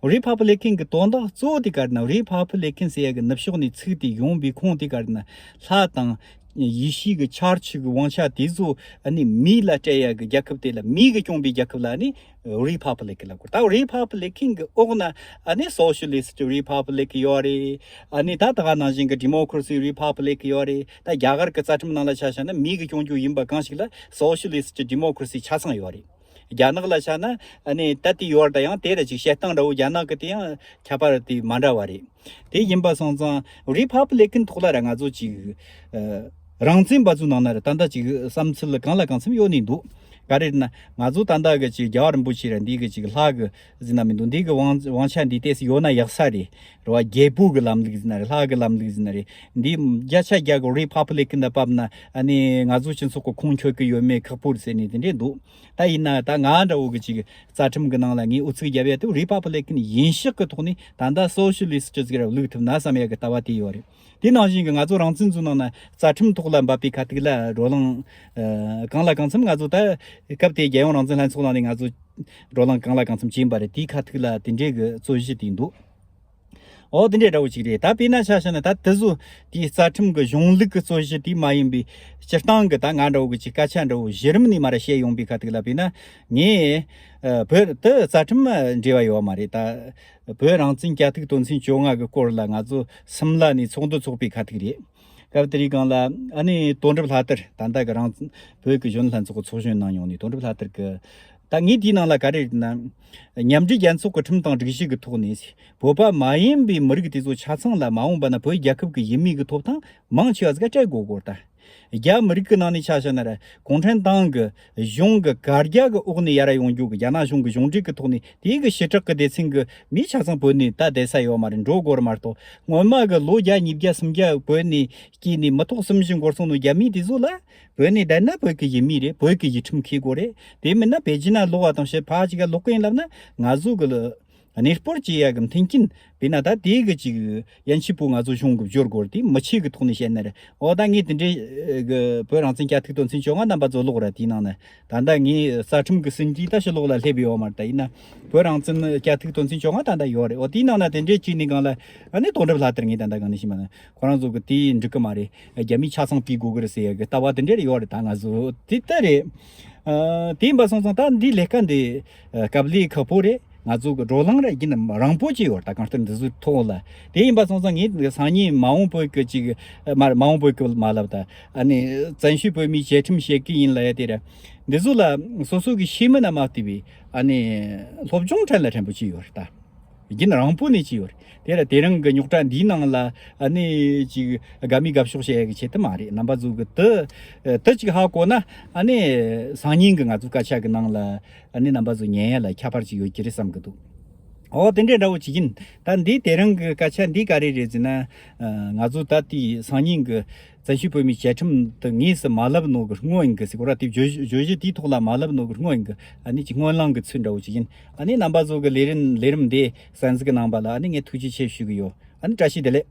རི་ཕབ་ལི་ཀན་གྱི་དོན་དག་གཙོ་བོ་དེ་ག་རེ་ན། རི་ཕབ་ལི་ཀན་ཟེར་ཡ་གི་ནུབ་ཕྱོགས་ནས་ཚིག་དེ་ཡོང་བའི་ཁུངས་དེ་ག་རེ་ན། ལྷ་དང་ཡེ་ཤུ་གི་ཆར་ཆུ་གི་དབང་ཆ་དེ་ཚོ་ཨ་ནི་མི་ལ་སྤྲད་ཡ་གི་རྒྱལ་ཁབ་དེ་ལ། མི་གི་སྐྱོང་བའི་རྒྱལ་ཁབ་ལ་ཨ་ནི་རི་ཕབ་ལི་ཀན་ལབ་དགོས། ད་རི་ཕབ་ལི་ཀན་གི་འོག་ན་ཨ་ནི་སོ་ཤི་ལི་སི་ཊི་རི་ཕབ་ལིག་ཡོད་རེད། ཨ་ནི་ད་ད་ག་ནང་བཞིན་གི་ཌི་མོ་ཀ་ར་སི་རི་ཕབ་ལིག་ཡོད་རེད། ད་རྒྱ་གར་གི་རྩ་ཁྲིམས་ནང་ལ་ཆ་བཞག་ན་མི་གི་སྐྱོང་རྒྱུ་ཡིན་པ་གང་ཞིག་ལ་སོ་ཤི་ལི་སི་ཊི་ཌི་མོ་ཀ་ར་སི་ཆ་ཚང་ཡོད་རེད། རྒྱ་ནག་ལ་ཆ་ན་ཨ་ནི་ད་དེ་ཡོད་རེད། ད་ཡང་དེ་ར་ཅིག་བཤད་སྟངས་འདྲ་བོ་རྒྱ་ནག་གི་དེ་ཡང་ཁྱད་པར་དེ་མ་འདྲ་བ་རེད། དེ་ཡིན་པ་སོང་ཙང་རི་ཕབ་ལི་ཀན་ཐོག་ལ་ར་ང་ཚོ་ཅིག་ཨ་རང་བཙན་པ་ཚོའི་ནང་ན་ར་ད་ལྟ་ཅིག་བསམ་ཚུལ་གང་ལ་གང་འཚམ་ཡོད་ནི་འདུག་ག་རེ་རེད་ན་ང་ཚོ་ད་ལྟ་གི་ཅིག་རྒྱལ་བ་རིན་པོ་ཆེ་ར་འདི་གི་ཅིག་ལྷ་གི་ཟེར་ན་མི་འདུག་འདི་གི་དབང་དབང་ཆ་འདི་ཏོག་ཙམ་ཡོད་ན་ཡག་ས་རེད། རེད་བ། རྒྱལ་པོ་གི་ལམ་ལུགས་ཟེར་ན་རེད། ལྷ་གི་ལམ་ལུགས་ཟེར་ན་རེད། འདི་བརྒྱ་ཆ་བརྒྱ་གི་རི་ཕབ་ལི་ཀན་ལ་བབས་ན་ཨ་ནི་ང་ཚོ་སྤྱི་ཚོགས་གི་ཁུངས་འཁྱོལ་གི་ཡོད་མེད་ཁག་པོ་རེད་ཟེར་ནས་དེ་འདྲས་འདུག་ད་ཡིན་ན་ད་ང་འདྲ་བོ་གི་ཅིག་རྩ་ཁྲིམས་གི་ནང་ལ་ངས་ཨུ་ཚུགས་རྒྱབ་ཡ་དེ་རི་ཕབ་ལི་ཀན་ཡིན་ཤག་གི་ཐོག་ནས་ད་ལྟ་སོ་ཤི་ལི་སི་ཊི་ཟིག་ར་བླུག་ཐུབ་ན་བསམ་ཡ་གི་ལྟ་བ་དེ་ཡོད་རེད། དེ་ནང་བཞིན་གི་ང་ཚོ་རང་བཙན་ཚོའི་ནང་ན་རྩ་ཁྲིམས་ཐོག་ལ་འབབ་པའི་ཁ་ཐུག་ལ་བགྲོ་གླེང་ཨ་གང་ལ་གང་འཚམ་ང་ཚོ་ད་སྐབས་དེ་རྒྱལ་ཡོངས་རང་བཙན་ལྷན་ཚོགས་ནང་ནས་ང་ཚོ་བགྲོ་གླེང་གང་ལ་གང་འཚམ་བྱས་པ་རེད། དེའི་ཁ་ཐུག་ལ་དེ་འདྲའི་གི་རྩོད་གཞི་དེ་འདུག་འོ་དེ་འདྲའི་འདྲ་བོ་ཅིག་རེད། ད་དཔེར་ན་ཆ་བཞག་ན་ད་དེ་ཚོ་དེའི་རྩ་ཁྲིམས་ཀྱི་གཞུང་ལུགས་ཀྱི་རྩོད་གཞི་དེ་མ་ཡིན་པའི་སྤྱིར་བཏང་གི་ད་ང་འདྲ་བོ་གི་ཅིག་སྐད་ཆ་འདྲ་བོ་གཞི་རིམ་ནས་མར་བཤད་ཡོང་པའི་ཁ་ཐུག་ལ། དཔེར་ན་ངས་ཨ་བོད་དེ་རྩ་ཁྲིམས་འབྲེལ་བ་ཡོད་མ་རེད། ད་བོད་རང་བཙན་བསྐྱར་གཏུག་དོན་ཚན་བཅོ་ལྔ་གི་སྐོར་ལ་ང་ཚོ་སིམ་ལ་ནས་ཚོགས་འདུ་ཚོགས་པའི་ཁ་ཐུག་རེད། སྐབས་དེའི་སྒང་ལ་ཨ་ནི་དོན་གྲུབ་ལྷ་དར། ད་ལྟ་གི་རང་བཙན་བོད་ཀྱི་གཞོན་ནུ་ལྷན་ཚོགས་ཀྱི་ཚོགས་གཞོན་གནང་མྱོང་ནི་དོན་གྲུབ་ལྷ་དར་གི་ད་ངས་དེའི་ནང་ལ་ག་རེ་རེད་ན། མཉམ་འབྲེལ་རྒྱལ་ཚོགས་ཀྱི་ཁྲིམས་དང་སྒྲིག་གཞི་གི་ཐོག་ནས་བོད་པ་མ་ཡིན་པའི་མི་རིགས་དེ་ཚོ་ཆ་ཚང་ལ་མ་འོངས་པ་ན་བོད་རྒྱལ་ཁབ་ཀྱི་ཡུལ་མི་གི་ཐོབ་ཐང་མང་ཆེ་བ་ཟིག་སྤྲད་དགོས་སྐོར། ད་རྒྱ་མི་རིགས་ཀྱི་ནང་ནས་ཆ་བཞག་ན་ར་གུང་ཁྲན་ཏང་གི་གཞུང་གི་གར་རྒྱ་གི་འོག་ནས་ཡར་ཡོང་རྒྱུ་གི་རྒྱ་ནག་གཞུང་གི་གཞུང་འབྲེལ་གི་ཐོག་ནས་དེའི་གི་ཞི་དྲག་གི་སྡེ་ཚན་གི་མི་ཆ་ཚང་བོད་ནས་ད་བསྡད་ས་ཡོད་མ་རེད། འགྲོ་དགོས་རེད་མ་གཏོགས། སྔོན་མ་གི་ལོ་བརྒྱ་ཉིས་བརྒྱ་སུམ་བརྒྱ་བོད་ནས་སྐྱེས་ནས་མི་ཐོག་གསུམ་བཞི་འགོར་སོང་ནོ་རྒྱ་མི་དེ་ཚོ་ལ་བོད་ནས་བསྡད་ན་བོད་ཀྱི་ཡུལ་མི་རེད། བོད་ཀྱི་ཡུལ་ཁྲིམས་འཁྱེར་དགོས་རེད། དེ་མིན་ན་པེ་ཅིན་ན་ལོག་པ་དང་བྱས་ཕར་ཅིག་ག་ལོག་གི་ཡིན་ལབ་ན་ང་ཚོ་གི་ལ་ གནས་སྤོར་བྱེད་ཡ་གི་མཐུན་རྐྱེན། དཔེར་ན་ད་དེ་གི་ཅིག་ཡན་ཆད་པོ་ང་ཚོ་གཞུང་གི་བསྐྱོར་དགོས་རེད། དེ་མི་ཆོས་གི་ཐོག་ནས་བཤད་ན་རེད། འོ་ད་ངས་དེ་འདྲའི་གི་བོད་རང་བཙན་བསྐྱར་ཐུག་དོན་ཚན་བཅོ་ལྔ་རྣམ་པ་ཚོ་ཀློག་ར། དེའི་ནང་ན་ད་ལྟ་ངས་རྩ་ཁྲིམས་གི་ཟིན་བྲིས་ད་ཕྱི་ལོགས་ལ་སླེབས་ཡོད་མ་རེད། ད་ཡིན་ན་བོད་རང་བཙན་བསྐྱར་ཐུག་དོན་ཚན་བཅོ་ལྔ་ད་ལྟ་ཡོད་རེད། འོ་དེའི་ནང་ན་དེ་འདྲའི་བྱས་ནས་སྒང་ལ་ཨ་ནི་དོན་གྲུབ་ལྷ་དར། ངས་ད་ལྟ་གང་ནས་ཤེས་མ་ན་ཁོ་རང་ཚོ་གི་དེ་འགྲིག་གི་མ་རེད། རྒྱ་མིས་ཆ་ཚང་ཕུད་དགོས་གི་རེད་ཟེར་ཡ་གི་ལྟ་བ་དེ་འདྲ་ཡོད་རེད། ད་ང་ཚོ་དེ་ལྟ་རེད། ཨ། དེ་ཡིན་པ་སོང་ཙང་ད་འདི་ལས་ཀ་འདི་ཨ་སྐབས་ལས་ཁག་པོ་རེད། ང་ཚོ་གི་བགྲོ་གླེང་ར་རྒྱུན་རིང་པོ་བྱས་ཡོད་ད། གང་ལྟར་འདི་ཚོའི་ཐོག་ལ་དེ་ཡིན་པ་སོང་ཙང་ངས་སང་ཉིན་མ་འོངས་བོད་ཀྱི་ཅིག་ཨ་མ་མ་འོངས་བོད་ཀྱི་མ་ལབ་ད། ཨ་ནི་བཙན་བྱོལ་བོད་མིའི་བཅའ་ཁྲིམས་བཤད་ཀྱི་ཡིན་ལ་ཡ་དེ་ར། འདི་ཚོ་ལ་སོ་སོ་གི་ཤེས་མིན་ན་མ་བལྟས་པའི་ཨ་ནི་སློབ་སྦྱོང་ཕྲན་ལ་ཕྲན་བུ་བྱས་ཡོད་ད། རྒྱུན་རིང་པོ་ནས་བྱས་ཡོད་རེད། དེ་ར་དེ་རིང་གི་རྙོག་དྲ་འདིའི་ནང་ལ་ཨ་ནི་ཅིག་དགའ་མི་དགའ་ཕྱོགས་བཤད་ཡ་གི་ཆེད་དུ་མ་རེད། རྣམ་པ་ཚོ་གི་དུ་དུ་ཅིག་ཧ་གོ་ན་ཨ་ནི་སང་ཉིན་གི་ང་ཚོ་སྐད་ཆ་གི་ནང་ལ་ཨ་ནི་རྣམ་པ་ཚོ་ཉན་ཡ་ལ་ཁྱད་པར་ཅིག་ཡོད་ཀྱི་རེད་བསམ་གི་འདུག་འོ་དེ་འདྲའི་འདྲ་བོ་ཅིག་ཡིན། ད་འདི་དེ་རིང་གི་སྐད་ཆ་འདི་ག་རེ་རེད་ཟེར་ན། ཨ། ང་ཚོ་ད་ལྟའི་སང་ཉིན་གི་བཙན་བྱོལ་བོད་མིའི་བཅའ་ཁྲིམས་དེ་དངོས་སུ་མ་ལབ་ནོ་གི་སྔོན་གི་ཟེར་གོ་ར། དེ་བརྗོད་བརྗོད་གཞི་དེའི་ཐོག་ལ་མ་ལབ་ནོ་གི་སྔོན་གི་ཨ་ནི་ཅིག་སྔོན་ལངས་གི་ཚུལ་འདྲ་བོ་ཅིག་ཡིན། ཨ་ནི་རྣམ་པ་ཚོ་གི་ལས་རིམ་ལས་རིམ་འདི་གསན་གཟིགས་གནང་བ་ལ་ཨ་ནི་ངས་ཐུགས་རྗེ་ཆེ་ཞུ་གི་ཡོད། ཨ་ནི་བཀྲ་ཤིས་བདེ་ལེགས།